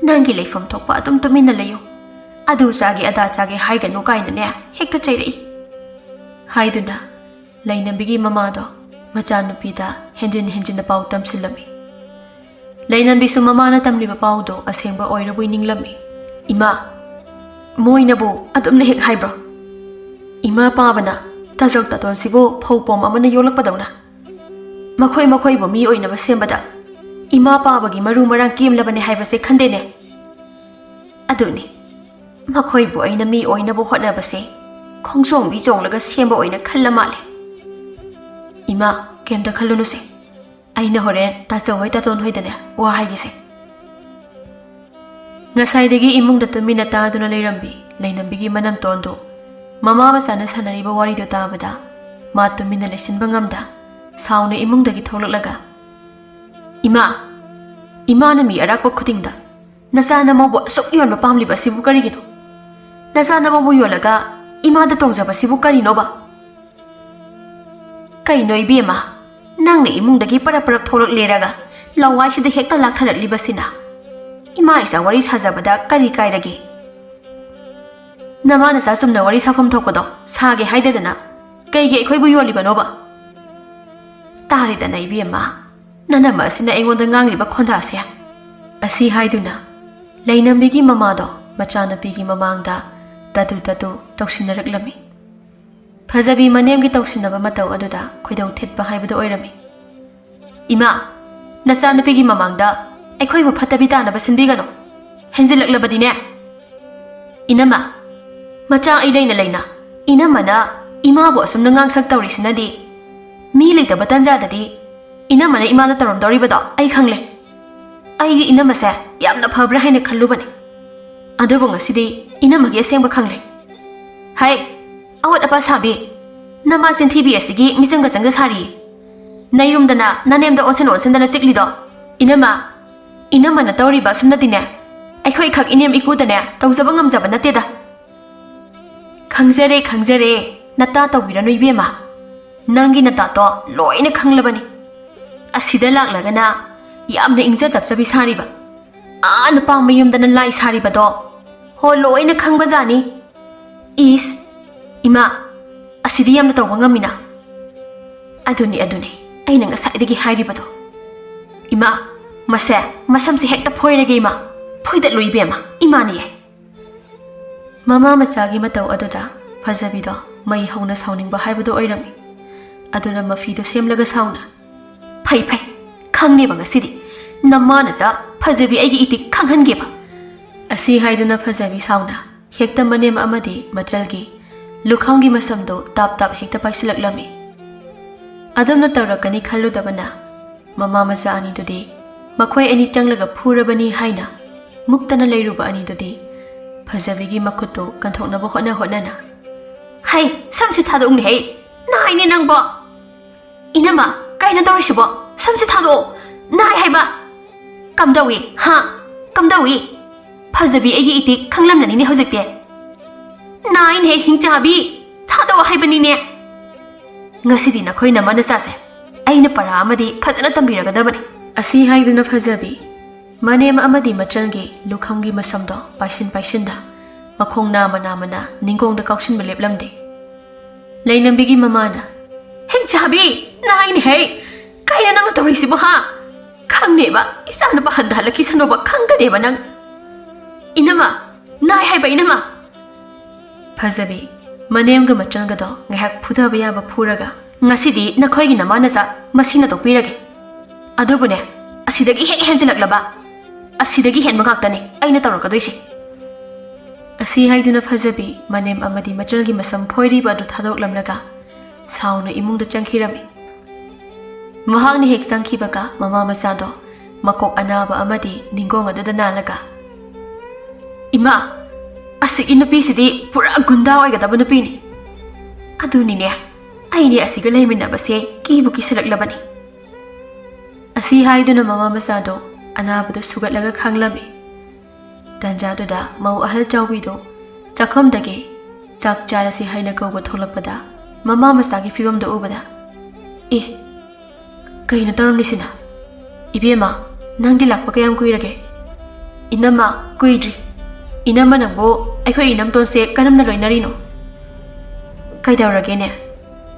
ꯅꯪꯒꯤ ꯂꯩꯐꯝ ꯊꯣꯛꯄ ꯑꯗꯨꯝ ꯇꯨꯃꯤꯟꯅ ꯂꯩꯌꯨ, ꯑꯗꯨ ꯆꯥꯒꯦ ꯑꯗꯥ ꯆꯥꯒꯦ ꯍꯥꯏꯒꯅꯨ' ꯀꯥꯏꯅꯅꯦ ꯍꯦꯛꯇ ꯆꯩꯔꯛꯏ" ꯍꯥꯏꯗꯨꯅ ꯂꯩꯅꯝꯕꯤꯒꯤ ꯃꯃꯥꯗꯣ ꯃꯆꯥꯅꯨꯄꯤꯗ ꯍꯦꯟꯖꯤꯟ ꯍꯦꯟꯖꯤꯟꯅ ꯄꯥꯎ ꯇꯝꯁꯤꯜꯂꯝꯃꯤ꯫ ꯂꯩꯅꯝꯕꯤꯁꯨ ꯃꯃꯥꯅ ꯇꯝꯂꯤꯕ ꯄꯥꯎꯗꯣ ꯑꯁꯦꯡꯕ ꯑꯣꯏꯔꯕꯣꯏ ꯅꯤꯡꯂꯝꯃꯤ꯫ "ꯏꯃꯥ, ꯃꯣꯏꯅꯕꯨ ꯑꯗꯨꯝꯅ ꯍꯦꯛ ꯍꯥꯏꯕ꯭ꯔꯣ? ꯏꯃꯥ ꯄꯥꯕꯅ ꯇꯥꯖꯧ ꯇꯥꯇꯣꯟꯁꯤꯕꯨ ꯐꯧ ꯄꯣꯝ ꯑꯃꯅ ꯌꯣꯛꯂꯛꯄꯗꯧꯅ ꯃꯈꯣꯏ ꯃꯈꯣꯏꯕꯨ ꯃꯤ ꯑꯣꯏꯅꯕ ꯁꯦꯝꯕꯗ ꯏꯃꯥ ꯄꯥꯕꯒꯤ ꯃꯔꯨ ꯃꯔꯥꯡ ꯀꯦꯝꯂꯕꯅꯦ ꯍꯥꯏꯕꯁꯦ ꯈꯟꯗꯦꯅꯦ꯫ ꯑꯗꯨꯅꯤ, ꯃꯈꯣꯏꯕꯨ ꯑꯩꯅ ꯃꯤ ꯑꯣꯏꯅꯕ ꯍꯣꯠꯅꯕꯁꯦ ꯈꯣꯡꯖꯣꯡꯕꯤ ꯆꯣꯡꯂꯒ ꯁꯦꯝꯕ ꯑꯣꯏꯅ ꯈꯜꯂ ꯃꯥꯜꯂꯦ꯫ ꯏꯃꯥ, ꯀꯩꯝꯇ ꯈꯜꯂꯨꯅꯨꯁꯦ꯫ ꯑꯩꯅ ꯍꯣꯔꯦꯟ ꯇꯥꯆꯧ ꯍꯣꯏ ꯇꯥꯇꯣꯟ ꯍꯣꯏꯗꯅꯦ ꯋꯥ ꯍꯥꯏꯒꯦꯁꯦ"꯫ ꯉꯁꯥꯏꯗꯒꯤ ꯏꯃꯨꯡꯗ ꯇꯨꯃꯤꯟꯅ ꯇꯥꯗꯨꯅ ꯂꯩꯔꯝꯕꯤ ꯂꯩꯅꯝꯕꯤꯒꯤ ꯃꯅꯝꯇꯣꯟꯗꯨ ꯃꯃꯥ ꯃꯆꯥꯅ ꯁꯥꯟꯅꯔꯤꯕ ꯋꯥꯔꯤꯗꯨ ꯇꯥꯕꯗ ꯃꯥ ꯇꯨꯃꯤꯟꯅ ꯂꯩꯁꯤꯟꯕ ꯉꯝꯗ ꯁꯥꯎꯅ ꯏꯃꯨꯡꯗꯒꯤ ꯊꯣꯛꯂꯛꯂꯒ, "ꯏꯃꯥ, ꯏꯃꯥꯅ ꯃꯤ ꯑꯔꯥꯛꯄ ꯈꯨꯗꯤꯡꯗ ꯅꯆꯥ ꯅꯃꯧꯕꯨ ꯑꯁꯨꯛ ꯌꯣꯟꯕ ꯄꯥꯝꯂꯤꯕ ꯑꯁꯤꯕꯨ ꯀꯔꯤꯒꯤꯅꯣ? ꯅꯆꯥ ꯅꯃꯧꯕꯨ ꯌꯣꯜꯂꯒ ꯏꯃꯥꯗ ꯇꯣꯡꯖꯕꯁꯤꯕꯨ ꯀꯔꯤꯅꯣꯕ?" "ꯀꯩꯅꯣ ꯏꯕꯦꯝꯃ, ꯅꯪꯅ ꯏꯃꯨꯡꯗꯒꯤ ꯄꯔꯞ ꯄꯔꯞ ꯊꯣꯛꯂꯛꯂꯦꯔꯒ ꯂꯋꯥꯏꯁꯤꯗ ꯍꯦꯛꯇ ꯂꯥꯛꯊꯔꯛꯂꯤꯕꯁꯤꯅ? ꯏꯃꯥ ꯏꯆꯥ ꯋꯥꯔꯤ ꯁꯥꯖꯕꯗ ꯀꯔꯤ ꯀꯥꯏꯔꯒꯦ? ꯅꯃꯥ ꯅꯆꯥ ꯆꯨꯝꯅ ꯋꯥꯔꯤ ꯁꯥꯐꯝ ꯊꯣꯛꯄꯗꯣ ꯁꯥꯒꯦ ꯍꯥꯏꯗꯗꯅ ꯀꯩꯒꯤ ꯑꯩꯈꯣꯏꯕꯨ ꯌꯣꯜꯂꯤꯕꯅꯣꯕ?" "ꯇꯥꯔꯦꯗꯅ ꯏꯕꯦꯝꯃ, ꯅꯅꯝꯃ ꯑꯁꯤꯅ ꯑꯩꯉꯣꯟꯗ ꯉꯥꯡꯂꯤꯕ ꯈꯣꯟꯗꯥꯁꯦ"꯫ ꯑꯁꯤ ꯍꯥꯏꯗꯨꯅ ꯂꯩꯅꯝꯕꯤꯒꯤ ꯃꯃꯥꯗꯣ ꯃꯆꯥꯅꯨꯄꯤꯒꯤ ꯃꯃꯥꯡꯗ ꯇꯥꯇꯨ ꯇꯥꯇꯨ ꯇꯧꯁꯤꯟꯅꯔꯛꯂꯝꯃꯤ꯫ ꯐꯖꯕꯤ ꯃꯅꯦꯝꯒꯤ ꯇꯧꯁꯤꯟꯅꯕ ꯃꯇꯧ ꯑꯗꯨꯗ ꯈꯣꯏꯗꯧ ꯊꯤꯠꯄ ꯍꯥꯏꯕꯗꯨ ꯑꯣꯏꯔꯝꯃꯤ꯫ "ꯏꯃꯥ, ꯅꯆꯥꯅꯨꯄꯤꯒꯤ ꯃꯃꯥꯡꯗ ꯑꯩꯈꯣꯏꯕꯨ ꯐꯠꯇꯕꯤ ꯇꯥꯅꯕ ꯁꯤꯟꯕꯤꯒꯅꯨ꯫ ꯍꯦꯟꯖꯤꯜꯂꯛꯂꯕꯗꯤꯅꯦ"꯫ "ꯏꯅꯝꯃ, ꯃꯆꯥ ꯑꯩ ꯂꯩꯅ ꯂꯩꯅ ꯏꯅꯝꯃꯅ ꯏꯃꯥꯕꯨ ꯑꯁꯨꯝꯅ ꯉꯥꯡꯁꯛ ꯇꯧꯔꯤꯁꯤꯅꯗꯤ, ꯃꯤ ꯂꯩꯇꯕ ꯇꯟꯖꯥꯗꯗꯤ ꯏꯅꯝꯃꯅ ꯏꯃꯥꯗ ꯇꯧꯔꯝꯗꯧꯔꯤꯕꯗꯣ ꯑꯩ ꯈꯪꯂꯦ꯫ ꯑꯩꯗꯤ ꯏꯅꯝꯃꯁꯦ ꯌꯥꯝꯅ ꯐꯕ꯭ꯔꯥ ꯍꯥꯏꯅ ꯈꯜꯂꯨꯕꯅꯤ, ꯑꯗꯨꯕꯨ ꯉꯁꯤꯗꯤ ꯏꯅꯝꯃꯒꯤ ꯑꯁꯦꯡꯕ ꯈꯪꯂꯦ꯫ ꯍꯩ, ꯑꯋꯥꯠ ꯑꯄꯥ ꯁꯥꯕꯤ, ꯅꯃꯥ ꯆꯤꯟꯊꯤꯕꯤ ꯑꯁꯤꯒꯤ ꯃꯤꯆꯪꯒ ꯆꯪꯖ ꯁꯥꯔꯤ꯫ ꯅꯌꯨꯝꯗꯅ ꯅꯅꯦꯝꯗ ꯑꯣꯟꯁꯤꯟ ꯑꯣꯟꯁꯤꯟꯗꯅ ꯆꯤꯛꯂꯤꯗꯣ꯫ ꯏꯅꯝꯃ, ꯏꯅꯝꯃꯅ ꯇꯧꯔꯤꯕ ꯑꯁꯨꯝꯅꯗꯤꯅꯦ, ꯑꯩꯈꯣꯏꯈꯛ ꯏꯅꯦꯝ ꯏꯀꯨꯗꯅꯦ ꯇꯧꯖꯕ ꯉꯝꯖꯕ ꯅꯠꯇꯦꯗ꯫ ꯈꯪꯖꯔꯦ, ꯈꯪꯖꯔꯦ, ꯅꯇꯥ ꯇꯧꯕꯤꯔꯅꯨ ꯏꯕꯦꯝꯃ꯫ ꯅꯪꯒꯤ ꯅꯇꯥꯇꯣ ꯂꯣꯏꯅ ꯈꯪꯂꯕꯅꯤ꯫ ꯑꯁꯤꯗ ꯂꯥꯛꯂꯒꯅ ꯌꯥꯝꯅ ꯏꯪꯖ ꯇꯞꯆꯕꯤ ꯁꯥꯔꯤꯕ, ꯑꯥ ꯅꯨꯄꯥ ꯃꯌꯨꯝꯗꯅ ꯂꯥꯏ ꯁꯥꯔꯤꯕꯗꯣ ꯍꯣ ꯂꯣꯏꯅ ꯈꯪꯕꯖꯥꯠꯅꯤ꯫ ꯏꯁ, ꯏꯃꯥ, ꯑꯁꯤꯗꯤ ꯌꯥꯝꯅ ꯇꯧꯕ ꯉꯝꯃꯤꯅ꯫ ꯑꯗꯨꯅꯤ, ꯑꯗꯨꯅꯤ ꯑꯩꯅ ꯉꯁꯥꯏꯗꯒꯤ ꯍꯥꯏꯔꯤꯕꯗꯣ꯫ ꯏꯃꯥ, ꯃꯁꯦ, ꯃꯁꯝꯁꯦ ꯍꯦꯛꯇ ꯐꯣꯏꯔꯒꯦ ꯏꯃꯥ꯫ ꯐꯣꯏꯗꯠꯂꯨ ꯏꯕꯦꯝꯃ, ꯏꯃꯥꯅꯤꯌꯦ꯫ ꯃꯃꯥ ꯃꯆꯥꯒꯤ ꯃꯇꯧ ꯑꯗꯨꯗ ꯐꯖꯕꯤꯗꯣ ꯃꯩ ꯍꯧꯅ ꯁꯥꯎꯅꯤꯡꯕ ꯍꯥꯏꯕꯗꯨ ꯑꯣꯏꯔꯝꯃꯤ꯫ ꯑꯗꯨꯅ ꯃꯐꯤꯗꯨ ꯁꯦꯝꯂꯒ ꯁꯥꯎꯅ, "ꯐꯩ, ꯐꯩ, ꯈꯪꯅꯦꯕ ꯉꯁꯤꯗꯤ꯫ ꯅꯃꯥꯅ ꯆꯥ ꯐꯖꯕꯤ ꯑꯩꯒꯤ ꯏꯇꯤꯛ ꯈꯪꯍꯟꯒꯦꯕ"꯫ ꯑꯁꯤ ꯍꯥꯏꯗꯨꯅ ꯐꯖꯕꯤ ꯁꯥꯎꯅ ꯍꯦꯛꯇ ꯃꯅꯦꯝ ꯑꯃꯗꯤ ꯃꯆꯜꯒꯤ ꯂꯨꯈꯝꯒꯤ ꯃꯁꯝꯗꯨ ꯇꯥꯞ ꯇꯥꯞ ꯍꯦꯛꯇ ꯄꯥꯏꯁꯤꯜꯂꯛꯂꯝꯃꯤ꯫ ꯑꯗꯨꯝꯅ ꯇꯧꯔꯛꯀꯅꯤ ꯈꯜꯂꯨꯗꯕꯅ ꯃꯃꯥ ꯃꯆꯥ ꯑꯅꯤꯗꯨꯗꯤ ꯃꯈꯣꯏ ꯑꯅꯤ ꯆꯪꯂꯒ ꯐꯨꯔꯕꯅꯤ ꯍꯥꯏꯅ ꯃꯨꯛꯇꯅ ꯂꯩꯔꯨꯕ ꯑꯅꯤꯗꯨꯗꯤ ꯐꯖꯕꯤꯒꯤ ꯃꯈꯨꯠꯇꯨ ꯀꯟꯊꯣꯛꯅꯕ ꯍꯣꯠꯅ ꯍꯣꯠꯅꯅ, "ꯍꯩ, ꯁꯝꯁꯤ ꯊꯥꯗꯣꯛꯎꯅꯦ ꯍꯩ, ꯅꯥꯏꯅꯦ ꯅꯪꯕꯣ! ꯏꯅꯝꯃ, ꯀꯩꯅꯣ ꯇꯧꯔꯤꯁꯤꯕꯣ? ꯁꯝꯁꯤ ꯊꯥꯗꯣꯛꯑꯣ! ꯅꯥꯏ ꯍꯥꯏꯕ!" "ꯀꯝꯗꯧꯏ? ꯍꯥ? ꯀꯝꯗꯧꯏ? ꯐꯖꯕꯤ ꯑꯩꯒꯤ ꯏꯇꯤꯛ ꯈꯪꯂꯝꯂꯅꯤꯅꯦ ꯍꯧꯖꯤꯛꯇꯤ꯫ ꯅꯥꯏꯅꯦ ꯍꯤꯡꯆꯥꯕꯤ! ꯊꯥꯗꯣꯛꯑꯣ ꯍꯥꯏꯕꯅꯤꯅꯦ! ꯉꯁꯤꯗꯤ ꯅꯈꯣꯏ ꯅꯃꯥ ꯅꯆꯥꯁꯦ ꯑꯩꯅ ꯄꯔꯥ ꯑꯃꯗꯤ ꯐꯖꯅ ꯇꯝꯕꯤꯔꯒꯗꯕꯅꯤ"꯫ ꯑꯁꯤ ꯍꯥꯏꯗꯨꯅ ꯐꯖꯕꯤ ꯃꯅꯦꯝ ꯑꯃꯗꯤ ꯃꯆꯜꯒꯤ ꯂꯨꯈꯝꯒꯤ ꯃꯁꯝꯗꯣ ꯄꯥꯏꯁꯤꯟ ꯄꯥꯏꯁꯤꯟꯅ ꯃꯈꯣꯡ ꯅꯥꯝꯃ ꯅꯥꯝꯃꯅ ꯅꯤꯡꯒꯣꯡꯗ ꯀꯥꯎꯁꯤꯟꯕ ꯂꯦꯞꯂꯝꯗꯦ꯫ ꯂꯩꯅꯝꯕꯤꯒꯤ ꯃꯃꯥꯅ, "ꯍꯤꯡꯆꯥꯕꯤ! ꯅꯥꯏꯅꯦ ꯍꯩ! ꯀꯩꯅꯣ ꯅꯪꯅ ꯇꯧꯔꯤꯁꯤꯕꯣ ꯍꯥ? ꯈꯪꯅꯦꯕ, ꯏꯆꯥꯅꯨꯄꯥ ꯍꯟꯊꯍꯜꯂꯛꯈꯤꯁꯅꯣꯕ, ꯈꯪꯒꯅꯦꯕ ꯅꯪ꯫ ꯏꯅꯝꯃ, ꯅꯥꯏ ꯍꯥꯏꯕ ꯏꯅꯝꯃ!" ꯐꯖꯕꯤ ꯃꯅꯦꯝꯒ ꯃꯆꯜꯒꯗꯣ ꯉꯥꯏꯍꯥꯛ ꯐꯨꯊꯕ ꯌꯥꯕ ꯐꯨꯔꯒ, "ꯉꯁꯤꯗꯤ ꯅꯈꯣꯏꯒꯤ ꯅꯃꯥ ꯅꯆꯥ ꯃꯁꯤꯅ ꯇꯣꯛꯄꯤꯔꯒꯦ꯫ ꯑꯗꯨꯕꯨꯅꯦ, ꯑꯁꯤꯗꯒꯤ ꯍꯦꯛ ꯍꯦꯟꯖꯤꯜꯂꯛꯂꯕ, ꯑꯁꯤꯗꯒꯤ ꯍꯦꯟꯕ ꯉꯥꯛꯇꯅꯦ ꯑꯩꯅ ꯇꯧꯔꯛꯀꯗꯣꯏꯁꯦ"꯫ ꯑꯁꯤ ꯍꯥꯏꯗꯨꯅ ꯐꯖꯕꯤ ꯃꯅꯦꯝ ꯑꯃꯗꯤ ꯃꯆꯜꯒꯤ ꯃꯁꯝ ꯐꯣꯏꯔꯤꯕ ꯑꯗꯨ ꯊꯥꯗꯣꯛꯂꯝꯂꯒ ꯁꯥꯎꯅ ꯏꯃꯨꯡꯗ ꯆꯪꯈꯤꯔꯝꯃꯤ꯫ ꯃꯍꯥꯛꯅ ꯍꯦꯛ ꯆꯪꯈꯤꯕꯒ ꯃꯃꯥ ꯃꯆꯥꯗꯣ ꯃꯀꯣꯛ ꯑꯅꯥꯕ ꯑꯃꯗꯤ ꯅꯤꯡꯒꯣꯡ ꯑꯗꯨꯗ ꯅꯥꯜꯂꯒ, "ꯏꯃꯥ, ꯑꯁꯤꯒꯤ ꯅꯨꯄꯤꯁꯤꯗꯤ ꯄꯨꯔꯥ ꯒꯨꯟꯗꯥ ꯑꯣꯏꯒꯗꯕ ꯅꯨꯄꯤꯅꯤ꯫ "ꯑꯗꯨꯅꯤꯅꯦ, ꯑꯩꯅꯦ ꯑꯁꯤꯒ ꯂꯩꯃꯤꯟꯅꯕꯁꯦ ꯀꯤꯕꯨ ꯀꯤꯁꯜꯂꯛꯂꯕꯅꯤ"꯫ ꯑꯁꯤ ꯍꯥꯏꯗꯨꯅ ꯃꯃꯥ ꯃꯆꯥꯗꯣ ꯑꯅꯥꯕꯗꯨ ꯁꯨꯒꯠꯂꯒ ꯈꯥꯡꯂꯝꯃꯤ꯫ ꯇꯟꯖꯥꯗꯨꯗ ꯃꯧ ꯑꯍꯜ ꯆꯥꯎꯕꯤꯗꯨ ꯆꯥꯛꯈꯨꯝꯗꯒꯤ ꯆꯥꯛ ꯆꯥꯔꯁꯤ ꯍꯥꯏꯅ ꯀꯧꯕ ꯊꯣꯛꯂꯛꯄꯗ, ꯃꯃꯥ ꯃꯆꯥꯒꯤ ꯐꯤꯕꯝꯗꯨ ꯎꯕꯗ, "ꯑꯦ, ꯀꯩꯅꯣ ꯇꯧꯔꯝꯂꯤꯁꯤꯅ? ꯏꯕꯦꯝꯃ, ꯅꯪꯗꯤ ꯂꯥꯛꯄ ꯀꯌꯥꯝ ꯀꯨꯏꯔꯒꯦ?" "ꯏꯅꯝꯃ, ꯀꯨꯏꯗ꯭ꯔꯤ꯫ ꯏꯅꯝꯃ, ꯅꯪꯕꯨ ꯑꯩꯈꯣꯏ ꯏꯅꯝꯇꯣꯟꯁꯦ ꯀꯔꯝꯅ ꯂꯣꯏꯅꯔꯤꯅꯣ?" "ꯀꯩꯗꯧꯔꯒꯦꯅꯦ?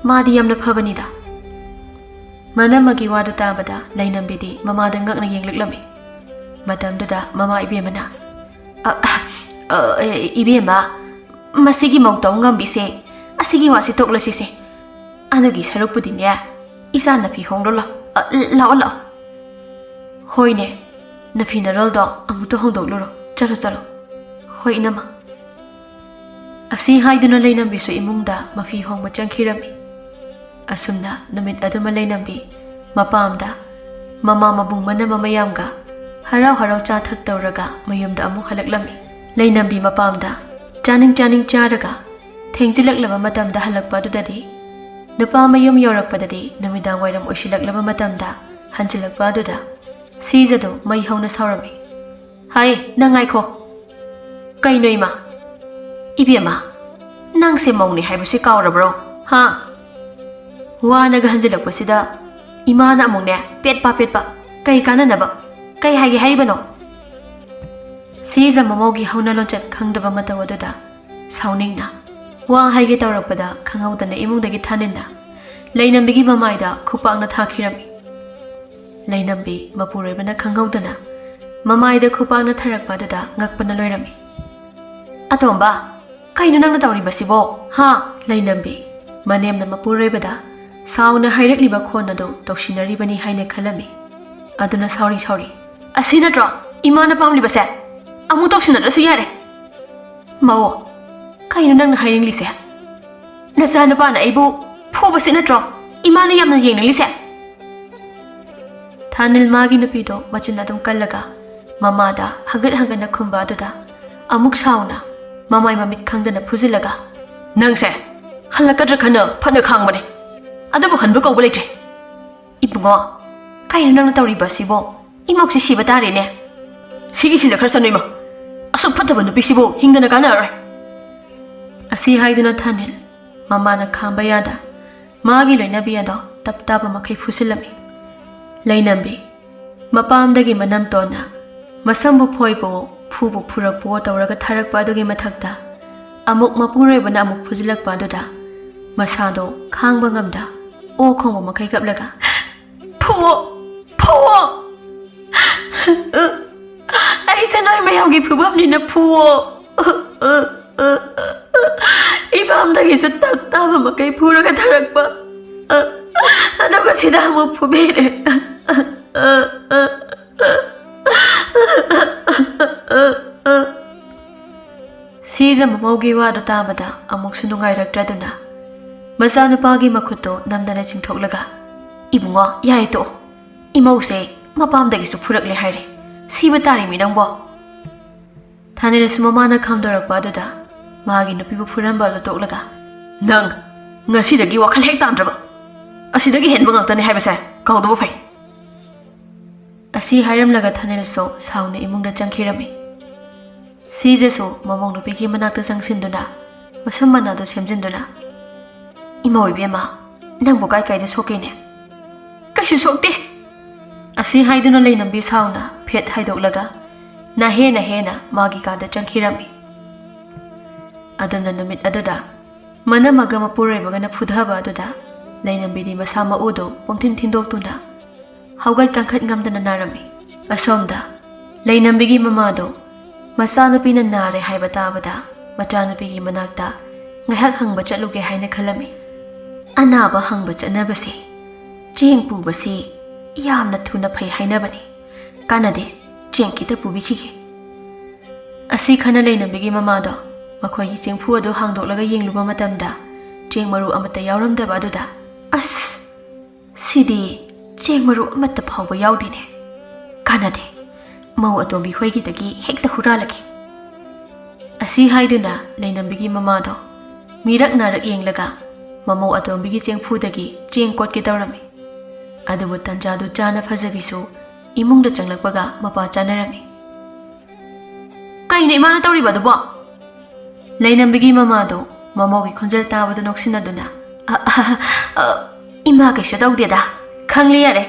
ꯃꯥꯗꯤ ꯌꯥꯝꯅ ꯐꯕꯅꯤꯗ"꯫ ꯃꯅꯝꯃꯒꯤ ꯋꯥꯗꯨ ꯇꯥꯕꯗ ꯂꯩꯅꯝꯕꯤꯗꯤ ꯃꯃꯥꯗ ꯉꯛꯅ ꯌꯦꯡꯂꯛꯂꯝꯃꯤ꯫ ꯃꯇꯝꯗꯨꯗ ꯃꯃꯥ ꯏꯕꯦꯝꯃꯅ, "ꯑ, ꯑ, ꯑ, ꯏꯕꯦꯝꯃ, ꯃꯁꯤꯒꯤ ꯃꯧ ꯇꯧ ꯉꯝꯕꯤꯁꯦ, ꯑꯁꯤꯒꯤ ꯋꯥꯁꯤ ꯇꯣꯛꯂꯁꯤꯁꯦ꯫ ꯑꯗꯨꯒꯤ ꯁꯔꯨꯛꯄꯨꯗꯤꯅꯦ, ꯏꯆꯥ ꯅꯐꯤ ꯍꯣꯡꯂꯣ ꯂꯥꯎ꯫ ꯑ, ꯂꯥꯛꯑꯣ, ꯂꯥꯛꯑꯣ"꯫ "ꯍꯣꯏꯅꯦ, ꯅꯐꯤ ꯅꯔꯣꯜꯗꯣ ꯑꯃꯨꯛꯇ ꯍꯣꯡꯗꯣꯛꯂꯨꯔꯣ꯫ ꯆꯠꯂꯣ, ꯆꯠꯂꯣ"꯫ "ꯍꯣꯏ, ꯏꯅꯝꯃ"꯫ ꯑꯁꯤ ꯍꯥꯏꯗꯨꯅ ꯂꯩꯅꯝꯕꯤꯁꯨ ꯏꯃꯨꯡꯗ ꯃꯐꯤ ꯍꯣꯡꯕ ꯆꯪꯈꯤꯔꯝꯃꯤ꯫ ꯑꯁꯨꯝꯅ ꯅꯨꯃꯤꯠ ꯑꯗꯨꯃ ꯂꯩꯅꯝꯕꯤ ꯃꯄꯥꯝꯗ ꯃꯃꯥ ꯃꯕꯨꯡ ꯃꯅꯝꯃ ꯃꯌꯥꯝꯒ ꯍꯔꯥꯎ ꯍꯔꯥꯎ ꯆꯥ ꯊꯛ ꯇꯧꯔꯒ ꯃꯌꯨꯝꯗ ꯑꯃꯨꯛ ꯍꯜꯂꯛꯂꯝꯃꯤ꯫ ꯂꯩꯅꯝꯕꯤ ꯃꯄꯥꯝꯗ ꯆꯥꯅꯤꯡ ꯆꯥꯅꯤꯡ ꯆꯥꯔꯒ ꯊꯦꯡꯖꯤꯜꯂꯛꯂꯕ ꯃꯇꯝꯗ ꯍꯜꯂꯛꯄ ꯑꯗꯨꯗꯗꯤ, ꯅꯨꯄꯥ ꯃꯌꯨꯝ ꯌꯧꯔꯛꯄꯗꯗꯤ ꯅꯨꯃꯤꯗꯥꯡ ꯋꯥꯏꯔꯝ ꯑꯣꯏꯁꯤꯜꯂꯛꯂꯕ ꯃꯇꯝꯗ ꯍꯟꯖꯤꯜꯂꯛꯄ ꯑꯗꯨꯗ ꯁꯤꯖꯗꯨ ꯃꯩ ꯍꯧꯅ ꯁꯥꯎꯔꯝꯃꯤ꯫ "ꯍꯥꯏ, ꯅꯪ ꯉꯥꯏꯈꯣ"꯫ "ꯀꯩꯅꯣ ꯏꯃꯥ?" "ꯏꯕꯦꯝꯃ, ꯅꯪꯁꯦ ꯃꯧꯅꯦ ꯍꯥꯏꯕꯁꯦ ꯀꯥꯎꯔꯕ꯭ꯔꯣ? ꯍꯥ?" ꯋꯥꯅꯒ ꯍꯟꯖꯤꯜꯂꯛꯄꯁꯤꯗ ꯏꯃꯥꯅ ꯑꯃꯨꯛꯅꯦ, ꯄꯦꯠꯄ ꯄꯦꯠꯄ꯫ "ꯀꯩ ꯀꯥꯟꯅꯅꯕ? ꯀꯩ ꯍꯥꯏꯒꯦ ꯍꯥꯏꯔꯤꯕꯅꯣ?" ꯁꯤꯖ ꯃꯃꯧꯒꯤ ꯍꯧꯅ ꯂꯣꯟꯆꯠ ꯈꯪꯗꯕ ꯃꯇꯧ ꯑꯗꯨꯗ ꯁꯥꯎꯅꯤꯡꯅ ꯋꯥ ꯍꯥꯏꯒꯦ ꯇꯧꯔꯛꯄꯗ, ꯈꯪꯍꯧꯗꯅ ꯏꯃꯨꯡꯗꯒꯤ ꯊꯥꯅꯤꯟꯅ ꯂꯩꯅꯝꯕꯤꯒꯤ ꯃꯃꯥꯏꯗ ꯈꯨꯄꯥꯛꯅ ꯊꯥꯈꯤꯔꯝꯃꯤ꯫ ꯂꯩꯅꯝꯕꯤ ꯃꯄꯨꯔꯣꯏꯕꯅ ꯈꯪꯍꯧꯗꯅ ꯃꯃꯥꯏꯗ ꯈꯨꯄꯥꯛꯅ ꯊꯥꯔꯛꯄ ꯑꯗꯨꯗ ꯉꯛꯄꯅ ꯂꯣꯏꯔꯝꯃꯤ꯫ "ꯑꯇꯣꯝꯕ, ꯀꯩꯅꯣ ꯅꯪꯅ ꯇꯧꯔꯤꯕꯁꯤꯕꯣ? ꯍꯥ?" ꯂꯩꯅꯝꯕꯤ ꯃꯅꯦꯝꯅ ꯃꯄꯨꯔꯣꯏꯕꯗ ꯁꯥꯎꯅ ꯍꯥꯏꯔꯛꯂꯤꯕ ꯈꯣꯟ ꯑꯗꯨ ꯇꯧꯁꯤꯟꯅꯔꯤꯕꯅꯤ ꯍꯥꯏꯅ ꯈꯜꯂꯝꯃꯤ꯫ ꯑꯗꯨꯅ ꯁꯥꯎꯔꯤ ꯁꯥꯎꯔꯤ, "ꯑꯁꯤ ꯅꯠꯇ꯭ꯔꯣ ꯏꯃꯥꯅ ꯄꯥꯝꯂꯤꯕꯁꯦ? ꯑꯃꯨꯛ ꯇꯧꯁꯤꯟꯅꯗ꯭ꯔꯁꯨ ꯌꯥꯔꯦ"꯫ "ꯃꯧ, ꯀꯩꯅꯣ ꯅꯪꯅ ꯍꯥꯏꯅꯤꯡꯂꯤꯁꯦ? ꯅꯆꯥꯅꯨꯄꯥꯅ ꯑꯩꯕꯨ ꯐꯨꯕꯁꯤ ꯅꯠꯇ꯭ꯔꯣ ꯏꯃꯥꯅ ꯌꯥꯝꯅ ꯌꯦꯡꯅꯤꯡꯂꯤꯁꯦ?" ꯊꯥꯅꯤꯜ ꯃꯥꯒꯤ ꯅꯨꯄꯤꯗꯣ ꯃꯆꯤꯟ ꯑꯗꯨꯝ ꯀꯜꯂꯒ ꯃꯃꯥꯗ ꯍꯪꯒꯠ ꯍꯟꯒꯠꯅ ꯈꯨꯝꯕ ꯑꯗꯨꯗ ꯑꯃꯨꯛ ꯁꯥꯎꯅ ꯃꯃꯥꯏ ꯃꯃꯤꯠ ꯈꯪꯗꯅ ꯐꯨꯖꯤꯜꯂꯒ, "ꯅꯪꯁꯦ ꯍꯜꯂꯛꯀꯗ꯭ꯔꯥ ꯈꯟꯅ ꯐꯅ ꯈꯥꯡꯕꯅꯦ, ꯑꯗꯨꯕꯨ ꯍꯟꯕ ꯀꯧꯕ ꯂꯩꯇ꯭ꯔꯦ꯫ ꯏꯕꯨꯡꯉꯣ, ꯀꯩꯅꯣ ꯅꯪꯅ ꯇꯧꯔꯤꯕ ꯑꯁꯤꯕꯣ? ꯏꯃꯧꯁꯤ ꯁꯤꯕ ꯇꯥꯔꯦꯅꯦ꯫ ꯁꯤꯒꯤ ꯁꯤꯖꯈ꯭ꯔꯁꯅꯨ ꯏꯃꯥ꯫ ꯑꯁꯨꯛ ꯐꯠꯇꯕ ꯅꯨꯄꯤꯁꯤꯕꯨ ꯍꯤꯡꯗꯅ ꯀꯥꯟꯅꯔꯔꯣꯏ꯫ ꯑꯁꯤ ꯍꯥꯏꯗꯨꯅ ꯊꯥꯅꯤꯜ ꯃꯃꯥꯅ ꯈꯥꯝꯕ ꯌꯥꯗ ꯃꯥꯒꯤ ꯂꯣꯏꯅꯕꯤ ꯑꯗꯣ ꯇꯞ ꯇꯥꯕ ꯃꯈꯩ ꯐꯨꯁꯤꯜꯂꯝꯃꯤ꯫ ꯂꯩꯅꯝꯕꯤ ꯃꯄꯥꯝꯗꯒꯤ ꯃꯅꯝ ꯇꯣꯟꯅ ꯃꯁꯝꯕꯨ ꯐꯣꯏꯕꯋꯣ, ꯐꯨꯕꯨ ꯐꯨꯔꯛꯄꯋꯣ ꯇꯧꯔꯒ ꯊꯥꯔꯛꯄ ꯑꯗꯨꯒꯤ ꯃꯊꯛꯇ ꯑꯃꯨꯛ ꯃꯄꯨꯔꯣꯏꯕꯅ ꯑꯃꯨꯛ ꯐꯨꯖꯤꯜꯂꯛꯄ ꯑꯗꯨꯗ ꯃꯁꯥꯗꯣ ꯈꯥꯡꯕ ꯉꯝꯗ ꯑꯣ ꯈꯣꯡꯕ ꯃꯈꯩ ꯀꯞꯂꯒ, "ꯐꯨꯋꯣ, ꯐꯨꯋꯣ! ꯑꯩꯁꯦ ꯅꯣꯏ ꯃꯌꯥꯝꯒꯤ ꯐꯨꯐꯝꯅꯤꯅ ꯐꯨꯋꯣ!" ꯏꯄꯥꯝꯗꯒꯤꯁꯨ ꯇꯞ ꯇꯥꯕ ꯃꯈꯩ ꯐꯨꯔꯒ ꯊꯥꯔꯛꯄ, ꯑꯗꯨꯒ ꯁꯤꯗ ꯑꯃꯨꯛ ꯐꯨꯕꯤꯔꯦ꯫ ꯁꯤꯖ ꯃꯃꯧꯒꯤ ꯋꯥꯗꯨ ꯇꯥꯕꯗ ꯑꯃꯨꯛꯁꯨ ꯅꯨꯡꯉꯥꯏꯔꯛꯇ꯭ꯔꯗꯨꯅ ꯃꯆꯥꯅꯨꯄꯥꯒꯤ ꯃꯈꯨꯠꯇꯣ ꯅꯝꯗꯅ ꯆꯤꯡꯊꯣꯛꯂꯒ, "ꯏꯕꯨꯡꯉꯣ, ꯌꯥꯔꯦ ꯇꯣꯛꯑꯣ꯫ ꯏꯃꯧꯁꯦ ꯃꯄꯥꯝꯗꯒꯤꯁꯨ ꯐꯨꯔꯛꯂꯦ ꯍꯥꯏꯔꯦ꯫ ꯁꯤꯕ ꯇꯥꯔꯦꯃꯤ ꯅꯪꯕꯣ꯫" ꯊꯥꯅꯤꯜꯁꯨ ꯃꯃꯥꯅ ꯈꯥꯝꯗꯣꯔꯛꯄ ꯑꯗꯨꯗ ꯃꯥꯒꯤ ꯅꯨꯄꯤꯕꯨ ꯐꯨꯔꯝꯕ ꯑꯗꯨ ꯇꯣꯛꯂꯒ, "ꯅꯪ ꯉꯁꯤꯗꯒꯤ ꯋꯥꯈꯜ ꯍꯦꯛ ꯇꯥꯗ꯭ꯔꯕ? ꯑꯁꯤꯗꯒꯤ ꯍꯦꯟꯕ ꯉꯥꯛꯇꯅꯤ ꯍꯥꯏꯕꯁꯦ ꯀꯥꯎꯗꯕ ꯐꯩ꯫" ꯑꯁꯤ ꯍꯥꯏꯔꯝꯂꯒ ꯊꯥꯅꯤꯜꯁꯨ ꯁꯥꯎꯅ ꯏꯃꯨꯡꯗ ꯆꯪꯈꯤꯔꯝꯃꯤ꯫ ꯁꯤꯖꯁꯨ ꯃꯃꯧ ꯅꯨꯄꯤꯒꯤ ꯃꯅꯥꯛꯇ ꯆꯪꯁꯤꯟꯗꯨꯅ ꯃꯁꯝ ꯃꯅꯥꯗꯨ ꯁꯦꯝꯖꯤꯟꯗꯨꯅ, "ꯏꯃꯧ ꯏꯕꯦꯝꯃ, ꯅꯪꯕꯨ ꯀꯥꯏ ꯀꯥꯏꯗ ꯁꯣꯛꯀꯦꯅꯦ?" "ꯀꯩꯁꯨ ꯁꯣꯛꯇꯦ꯫" ꯑꯁꯤ ꯍꯥꯏꯗꯨꯅ ꯂꯩꯅꯝꯕꯤ ꯁꯥꯎꯅ ꯐꯦꯠ ꯍꯥꯏꯗꯣꯛꯂꯒ ꯅꯍꯦ ꯅꯍꯦꯅ ꯃꯥꯒꯤ ꯀꯥꯗ ꯆꯪꯈꯤꯔꯝꯃꯤ꯫ ꯑꯗꯨꯅ ꯅꯨꯃꯤꯠ ꯑꯗꯨꯗ ꯃꯅꯝꯃꯒ ꯃꯄꯨꯔꯣꯏꯕꯒꯅ ꯐꯨꯊꯕ ꯑꯗꯨꯗ ꯂꯩꯅꯝꯕꯤꯗꯤ ꯃꯁꯥ ꯃꯎꯗꯨ ꯄꯨꯡꯊꯤꯟ ꯊꯤꯟꯗꯣꯛꯇꯨꯅ ꯍꯧꯒꯠ ꯀꯥꯡꯈꯠ ꯉꯝꯗꯅ ꯅꯥꯔꯝꯃꯤ꯫ ꯑꯁꯣꯝꯗ ꯂꯩꯅꯝꯕꯤꯒꯤ ꯃꯃꯥꯗꯣ ꯃꯆꯥꯅꯨꯄꯤꯅ ꯅꯥꯔꯦ ꯍꯥꯏꯕ ꯇꯥꯕꯗ ꯃꯆꯥꯅꯨꯄꯤꯒꯤ ꯃꯅꯥꯛꯇ ꯉꯥꯏꯍꯥꯛ ꯍꯪꯕ ꯆꯠꯂꯨꯒꯦ ꯍꯥꯏꯅ ꯈꯜꯂꯝꯃꯤ꯫ ꯑꯅꯥꯕ ꯍꯪꯕ ꯆꯠꯅꯕꯁꯦ ꯆꯦꯡ ꯄꯨꯕꯁꯤ ꯌꯥꯝꯅ ꯊꯨꯅ ꯐꯩ ꯍꯥꯏꯅꯕꯅꯤ꯫ ꯀꯥꯟꯅꯗꯦ, ꯆꯦꯡ ꯈꯤꯇ ꯄꯨꯕꯤꯈꯤꯒꯦ꯫ ꯑꯁꯤ ꯈꯟꯅ ꯂꯩꯅꯕꯤꯒꯤ ꯃꯃꯥꯗꯣ ꯃꯈꯣꯏꯒꯤ ꯆꯦꯡꯐꯨ ꯑꯗꯨ ꯍꯥꯡꯗꯣꯛꯂꯒ ꯌꯦꯡꯂꯨꯕ ꯃꯇꯝꯗ ꯆꯦꯡ ꯃꯔꯨ ꯑꯃꯠꯇ ꯌꯥꯎꯔꯝꯗꯕ ꯑꯗꯨꯗ, "ꯑꯁ, ꯁꯤꯗꯤ ꯆꯦꯡ ꯃꯔꯨ ꯑꯃꯠꯇ ꯐꯥꯎꯕ ꯌꯥꯎꯗꯦꯅꯦ꯫ ꯀꯥꯟꯅꯗꯦ, ꯃꯧ ꯑꯇꯣꯝꯕꯤ ꯍꯣꯏꯒꯤꯗꯒꯤ ꯍꯦꯛꯇ ꯍꯨꯔꯥꯜꯂꯒꯦ꯫" ꯑꯁꯤ ꯍꯥꯏꯗꯨꯅ ꯂꯩꯅꯝꯕꯤꯒꯤ ꯃꯃꯥꯗꯣ ꯃꯤꯔꯛ ꯅꯥꯔꯛ ꯌꯦꯡꯂꯒ ꯃꯃꯧ ꯑꯇꯣꯝꯕꯤꯒꯤ ꯆꯦꯡꯐꯨꯗꯒꯤ ꯆꯦꯡ ꯀꯣꯠꯀꯦ ꯇꯧꯔꯝꯃꯤ꯫ ꯑꯗꯨꯕꯨ ꯇꯟꯖꯥꯗꯨ ꯆꯥꯅ ꯐꯖꯕꯤꯁꯨ ꯏꯃꯨꯡꯗ ꯆꯪꯂꯛꯄꯒ ꯃꯄꯥ ꯆꯥꯅꯔꯝꯃꯤ꯫ "ꯀꯩꯅꯣ ꯏꯃꯥꯅ ꯇꯧꯔꯤꯕ ꯑꯗꯨꯕꯣ?" ꯂꯩꯅꯝꯕꯤꯒꯤ ꯃꯃꯥꯗꯣ ꯃꯃꯧꯒꯤ ꯈꯣꯟꯖꯦꯜ ꯇꯥꯕꯗ ꯅꯣꯛꯁꯤꯟꯅꯗꯨꯅ, "ꯑ, ꯑ, ꯑ, ꯏꯃꯥ ꯀꯩꯁꯨ ꯇꯧꯗꯦꯗ꯫ ꯈꯪꯂꯦ ꯌꯥꯔꯦ꯫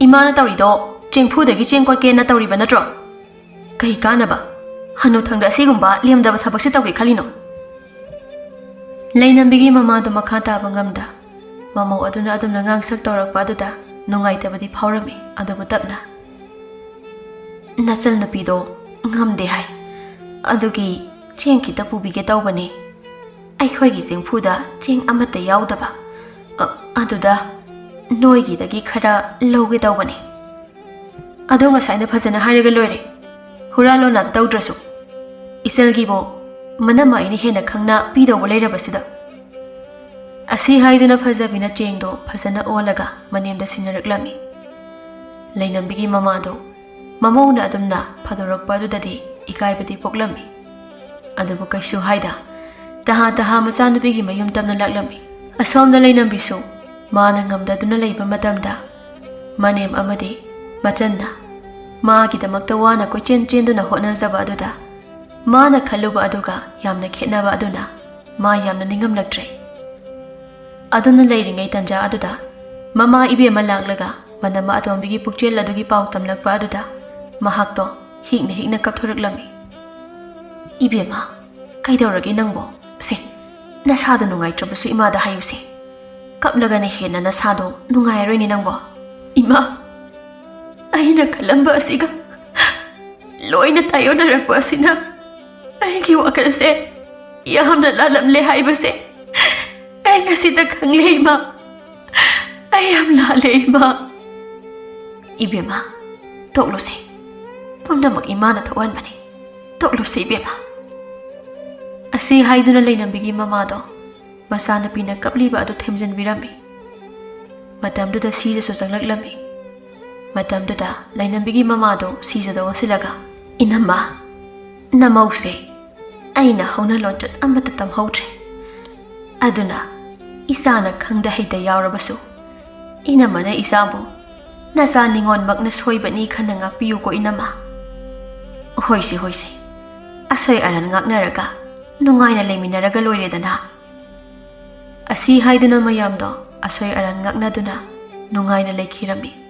ꯏꯃꯥꯅ ꯇꯧꯔꯤꯗꯣ ꯆꯦꯡꯐꯨꯗꯒꯤ ꯆꯦꯡ ꯀꯣꯠꯀꯦꯅ ꯇꯧꯔꯤꯕ ꯅꯠꯇ꯭ꯔꯣ? ꯀꯩ ꯀꯥꯟꯅꯕ? ꯍꯅꯨꯊꯪꯗ ꯑꯁꯤꯒꯨꯝꯕ ꯂꯦꯝꯗꯕ ꯊꯕꯛꯁꯦ ꯇꯧꯒꯦ ꯈꯜꯂꯤꯅꯣ?" ꯂꯩꯅꯝꯕꯤꯒꯤ ꯃꯃꯥꯗꯣ ꯃꯈꯥ ꯇꯥꯕ ꯉꯝꯗ ꯃꯃꯧ ꯑꯗꯨꯅ ꯑꯗꯨꯝꯅ ꯉꯥꯡꯁꯛ ꯇꯧꯔꯛꯄ ꯑꯗꯨꯗ ꯅꯨꯡꯉꯥꯏꯇꯕꯗꯤ ꯐꯥꯎꯔꯝꯃꯤ, ꯑꯗꯨꯕꯨ ꯇꯞꯅ, "ꯅꯆꯜꯅꯨꯄꯤꯗꯣ ꯉꯝꯗꯦ ꯍꯥꯏ, ꯑꯗꯨꯒꯤ ꯆꯦꯡ ꯈꯤꯇ ꯄꯨꯕꯤꯒꯦ ꯇꯧꯕꯅꯤ꯫ ꯑꯩꯈꯣꯏꯒꯤ ꯆꯦꯡꯐꯨꯗ ꯆꯦꯡ ꯑꯃꯠꯇ ꯌꯥꯎꯗꯕ, ꯑ-, ꯑꯗꯨꯗ ꯅꯣꯏꯒꯤꯗꯒꯤ ꯈꯔ ꯂꯧꯒꯦ ꯇꯧꯕꯅꯤ꯫ ꯑꯗꯣ ꯉꯁꯥꯏꯅ ꯐꯖꯅ ꯍꯥꯏꯔꯒ ꯂꯣꯏꯔꯦ, ꯍꯨꯔꯥꯟ ꯂꯣꯟꯅ ꯇꯧꯗ꯭ꯔꯁꯨ꯫ ꯏꯆꯜꯒꯤꯕꯨ ꯃꯅꯝꯃ ꯑꯩꯅ ꯍꯦꯟꯅ ꯈꯪꯅ ꯄꯤꯗꯧꯕ ꯂꯩꯔꯕꯁꯤꯗ?" ꯑꯁꯤ ꯍꯥꯏꯗꯨꯅ ꯐꯖꯕꯤꯅ ꯆꯦꯡꯗꯣ ꯐꯖꯅ ꯑꯣꯜꯂꯒ ꯃꯅꯦꯝꯗ ꯁꯤꯟꯅꯔꯛꯂꯝꯃꯤ꯫ ꯂꯩꯅꯝꯕꯤꯒꯤ ꯃꯃꯥꯗꯣ ꯃꯃꯧꯅ ꯑꯗꯨꯝꯅ ꯐꯥꯗꯣꯔꯛꯄ ꯑꯗꯨꯗꯗꯤ ꯏꯀꯥꯏꯕꯗꯤ ꯄꯣꯛꯂꯝꯃꯤ꯫ ꯑꯗꯨꯕꯨ ꯀꯩꯁꯨ ꯍꯥꯏꯗ ꯇꯍꯥ ꯇꯍꯥ ꯃꯆꯥꯅꯨꯄꯤꯒꯤ ꯃꯌꯨꯝ ꯇꯝꯅ ꯂꯥꯛꯂꯝꯃꯤ꯫ ꯑꯁꯣꯝꯗ ꯂꯩꯅꯝꯕꯤꯁꯨ ꯃꯥꯅ ꯉꯝꯗꯗꯨꯅ ꯂꯩꯕ ꯃꯇꯝꯗ ꯃꯅꯦꯝ ꯑꯃꯗꯤ ꯃꯆꯟꯅ ꯃꯥꯒꯤꯗꯃꯛꯇ ꯋꯥꯅ ꯀꯣꯏꯆꯦꯟ ꯆꯦꯟꯗꯨꯅ ꯍꯣꯠꯅꯖꯕ ꯑꯗꯨꯗ ꯃꯥꯅ ꯈꯜꯂꯨꯕ ꯑꯗꯨꯒ ꯌꯥꯝꯅ ꯈꯦꯠꯅꯕ ꯑꯗꯨꯅ ꯃꯥ ꯌꯥꯝꯅ ꯅꯤꯡꯉꯝꯂꯛꯇ꯭ꯔꯦ꯫ ꯑꯗꯨꯝꯅ ꯂꯩꯔꯤꯉꯩ ꯇꯟꯖꯥ ꯑꯗꯨꯗ ꯃꯃꯥ ꯏꯕꯦꯝꯃ ꯂꯥꯛꯂꯒ ꯃꯅꯝꯃ ꯑꯇꯣꯝꯕꯤꯒꯤ ꯄꯨꯛꯆꯦꯜ ꯑꯗꯨꯒꯤ ꯄꯥꯎ ꯇꯝꯂꯛꯄ ꯑꯗꯨꯗ ꯃꯍꯥꯛꯇꯣ ꯍꯤꯛꯅ ꯍꯤꯛꯅ ꯀꯞꯊꯣꯔꯛꯂꯝꯃꯤ꯫ "ꯏꯕꯦꯝꯃ, ꯀꯩꯗꯧꯔꯒꯦ ꯅꯪꯕꯣ? ꯁꯦ, ꯅꯁꯥꯗꯣ ꯅꯨꯡꯉꯥꯏꯇ꯭ꯔꯕꯁꯨ ꯏꯃꯥꯗ ꯍꯥꯏꯌꯨꯁꯦ꯫ ꯀꯞꯂꯒꯅ ꯍꯦꯟꯅ ꯅꯁꯥꯗꯣ ꯅꯨꯡꯉꯥꯏꯔꯔꯣꯏꯅꯦ ꯅꯪꯕꯣ꯫" "ꯏꯃꯥ, ꯑꯩꯅ ꯈꯜꯂꯝꯕ ꯑꯁꯤꯒ ꯂꯣꯏꯅ ꯇꯥꯏꯌꯣꯟꯅꯔꯛꯄ ꯑꯁꯤꯅ ꯑꯩꯒꯤ ꯋꯥꯈꯜꯁꯦ ꯌꯥꯝꯅ ꯂꯥꯜꯂꯝꯂꯦ ꯍꯥꯏꯕꯁꯦ ꯑꯩ ꯉꯁꯤꯗ ꯈꯪꯂꯦ ꯏꯃꯥ꯫ ꯑꯩ ꯌꯥꯝ ꯂꯥꯜꯂꯦ ꯏꯃꯥ꯫" "ꯏꯕꯦꯝꯃ, ꯇꯣꯛꯂꯣꯁꯦ꯫ ꯄꯨꯝꯅꯃꯛ ꯏꯃꯥꯅ ꯊꯣꯛꯍꯟꯕꯅꯤ꯫ ꯇꯣꯛꯂꯣꯁꯦ ꯏꯕꯦꯝꯃ꯫" ꯑꯁꯤ ꯍꯥꯏꯗꯨꯅ ꯂꯩꯅꯝꯕꯤꯒꯤ ꯃꯃꯥꯗꯣ ꯃꯆꯥꯅꯨꯄꯤꯅ ꯀꯞꯂꯤꯕ ꯑꯗꯨ ꯊꯦꯝꯖꯤꯟꯕꯤꯔꯝꯃꯤ꯫ ꯃꯇꯝꯗꯨꯗ ꯁꯤꯖꯁꯨ ꯆꯪꯂꯛꯂꯝꯃꯤ꯫ ꯃꯇꯝꯗꯨꯗ ꯂꯩꯅꯝꯕꯤꯒꯤ ꯃꯃꯥꯗꯣ ꯁꯤꯖꯗ ꯑꯣꯟꯁꯤꯜꯂꯒ, "ꯏꯅꯝꯃ, ꯅꯃꯧꯁꯦ ꯑꯩꯅ ꯍꯧꯅ ꯂꯣꯟꯆꯠ ꯑꯃꯠꯇ ꯇꯝꯍꯧꯗ꯭ꯔꯦ꯫ ꯑꯗꯨꯅ ꯏꯆꯥꯅ ꯈꯪꯗ ꯍꯩꯗ ꯌꯥꯎꯔꯕꯁꯨ, ꯏꯅꯝꯃꯅ ꯏꯆꯥꯕꯨ "ꯅꯆꯥ ꯅꯤꯉꯣꯜꯃꯛꯅ ꯁꯣꯏꯕꯅꯤ" ꯈꯟꯅ ꯉꯥꯛꯄꯤꯌꯨꯀꯣ, ꯏꯅꯝꯃ꯫ "ꯍꯣꯏꯁꯦ, ꯍꯣꯏꯁꯦ, ꯑꯁꯣꯏ ꯑꯔꯥꯟ ꯉꯥꯛꯅꯔꯒ ꯅꯨꯡꯉꯥꯏꯅ ꯂꯩꯃꯤꯟꯅꯔꯒ ꯂꯣꯏꯔꯦꯗꯅ"꯫ ꯑꯁꯤ ꯍꯥꯏꯗꯨꯅ ꯃꯌꯥꯝꯗꯣ ꯑꯁꯣꯏ ꯑꯔꯥꯟ ꯉꯥꯛꯅꯗꯨꯅ ꯅꯨꯡꯉꯥꯏꯅ ꯂꯩꯈꯤꯔꯝꯃꯤ꯫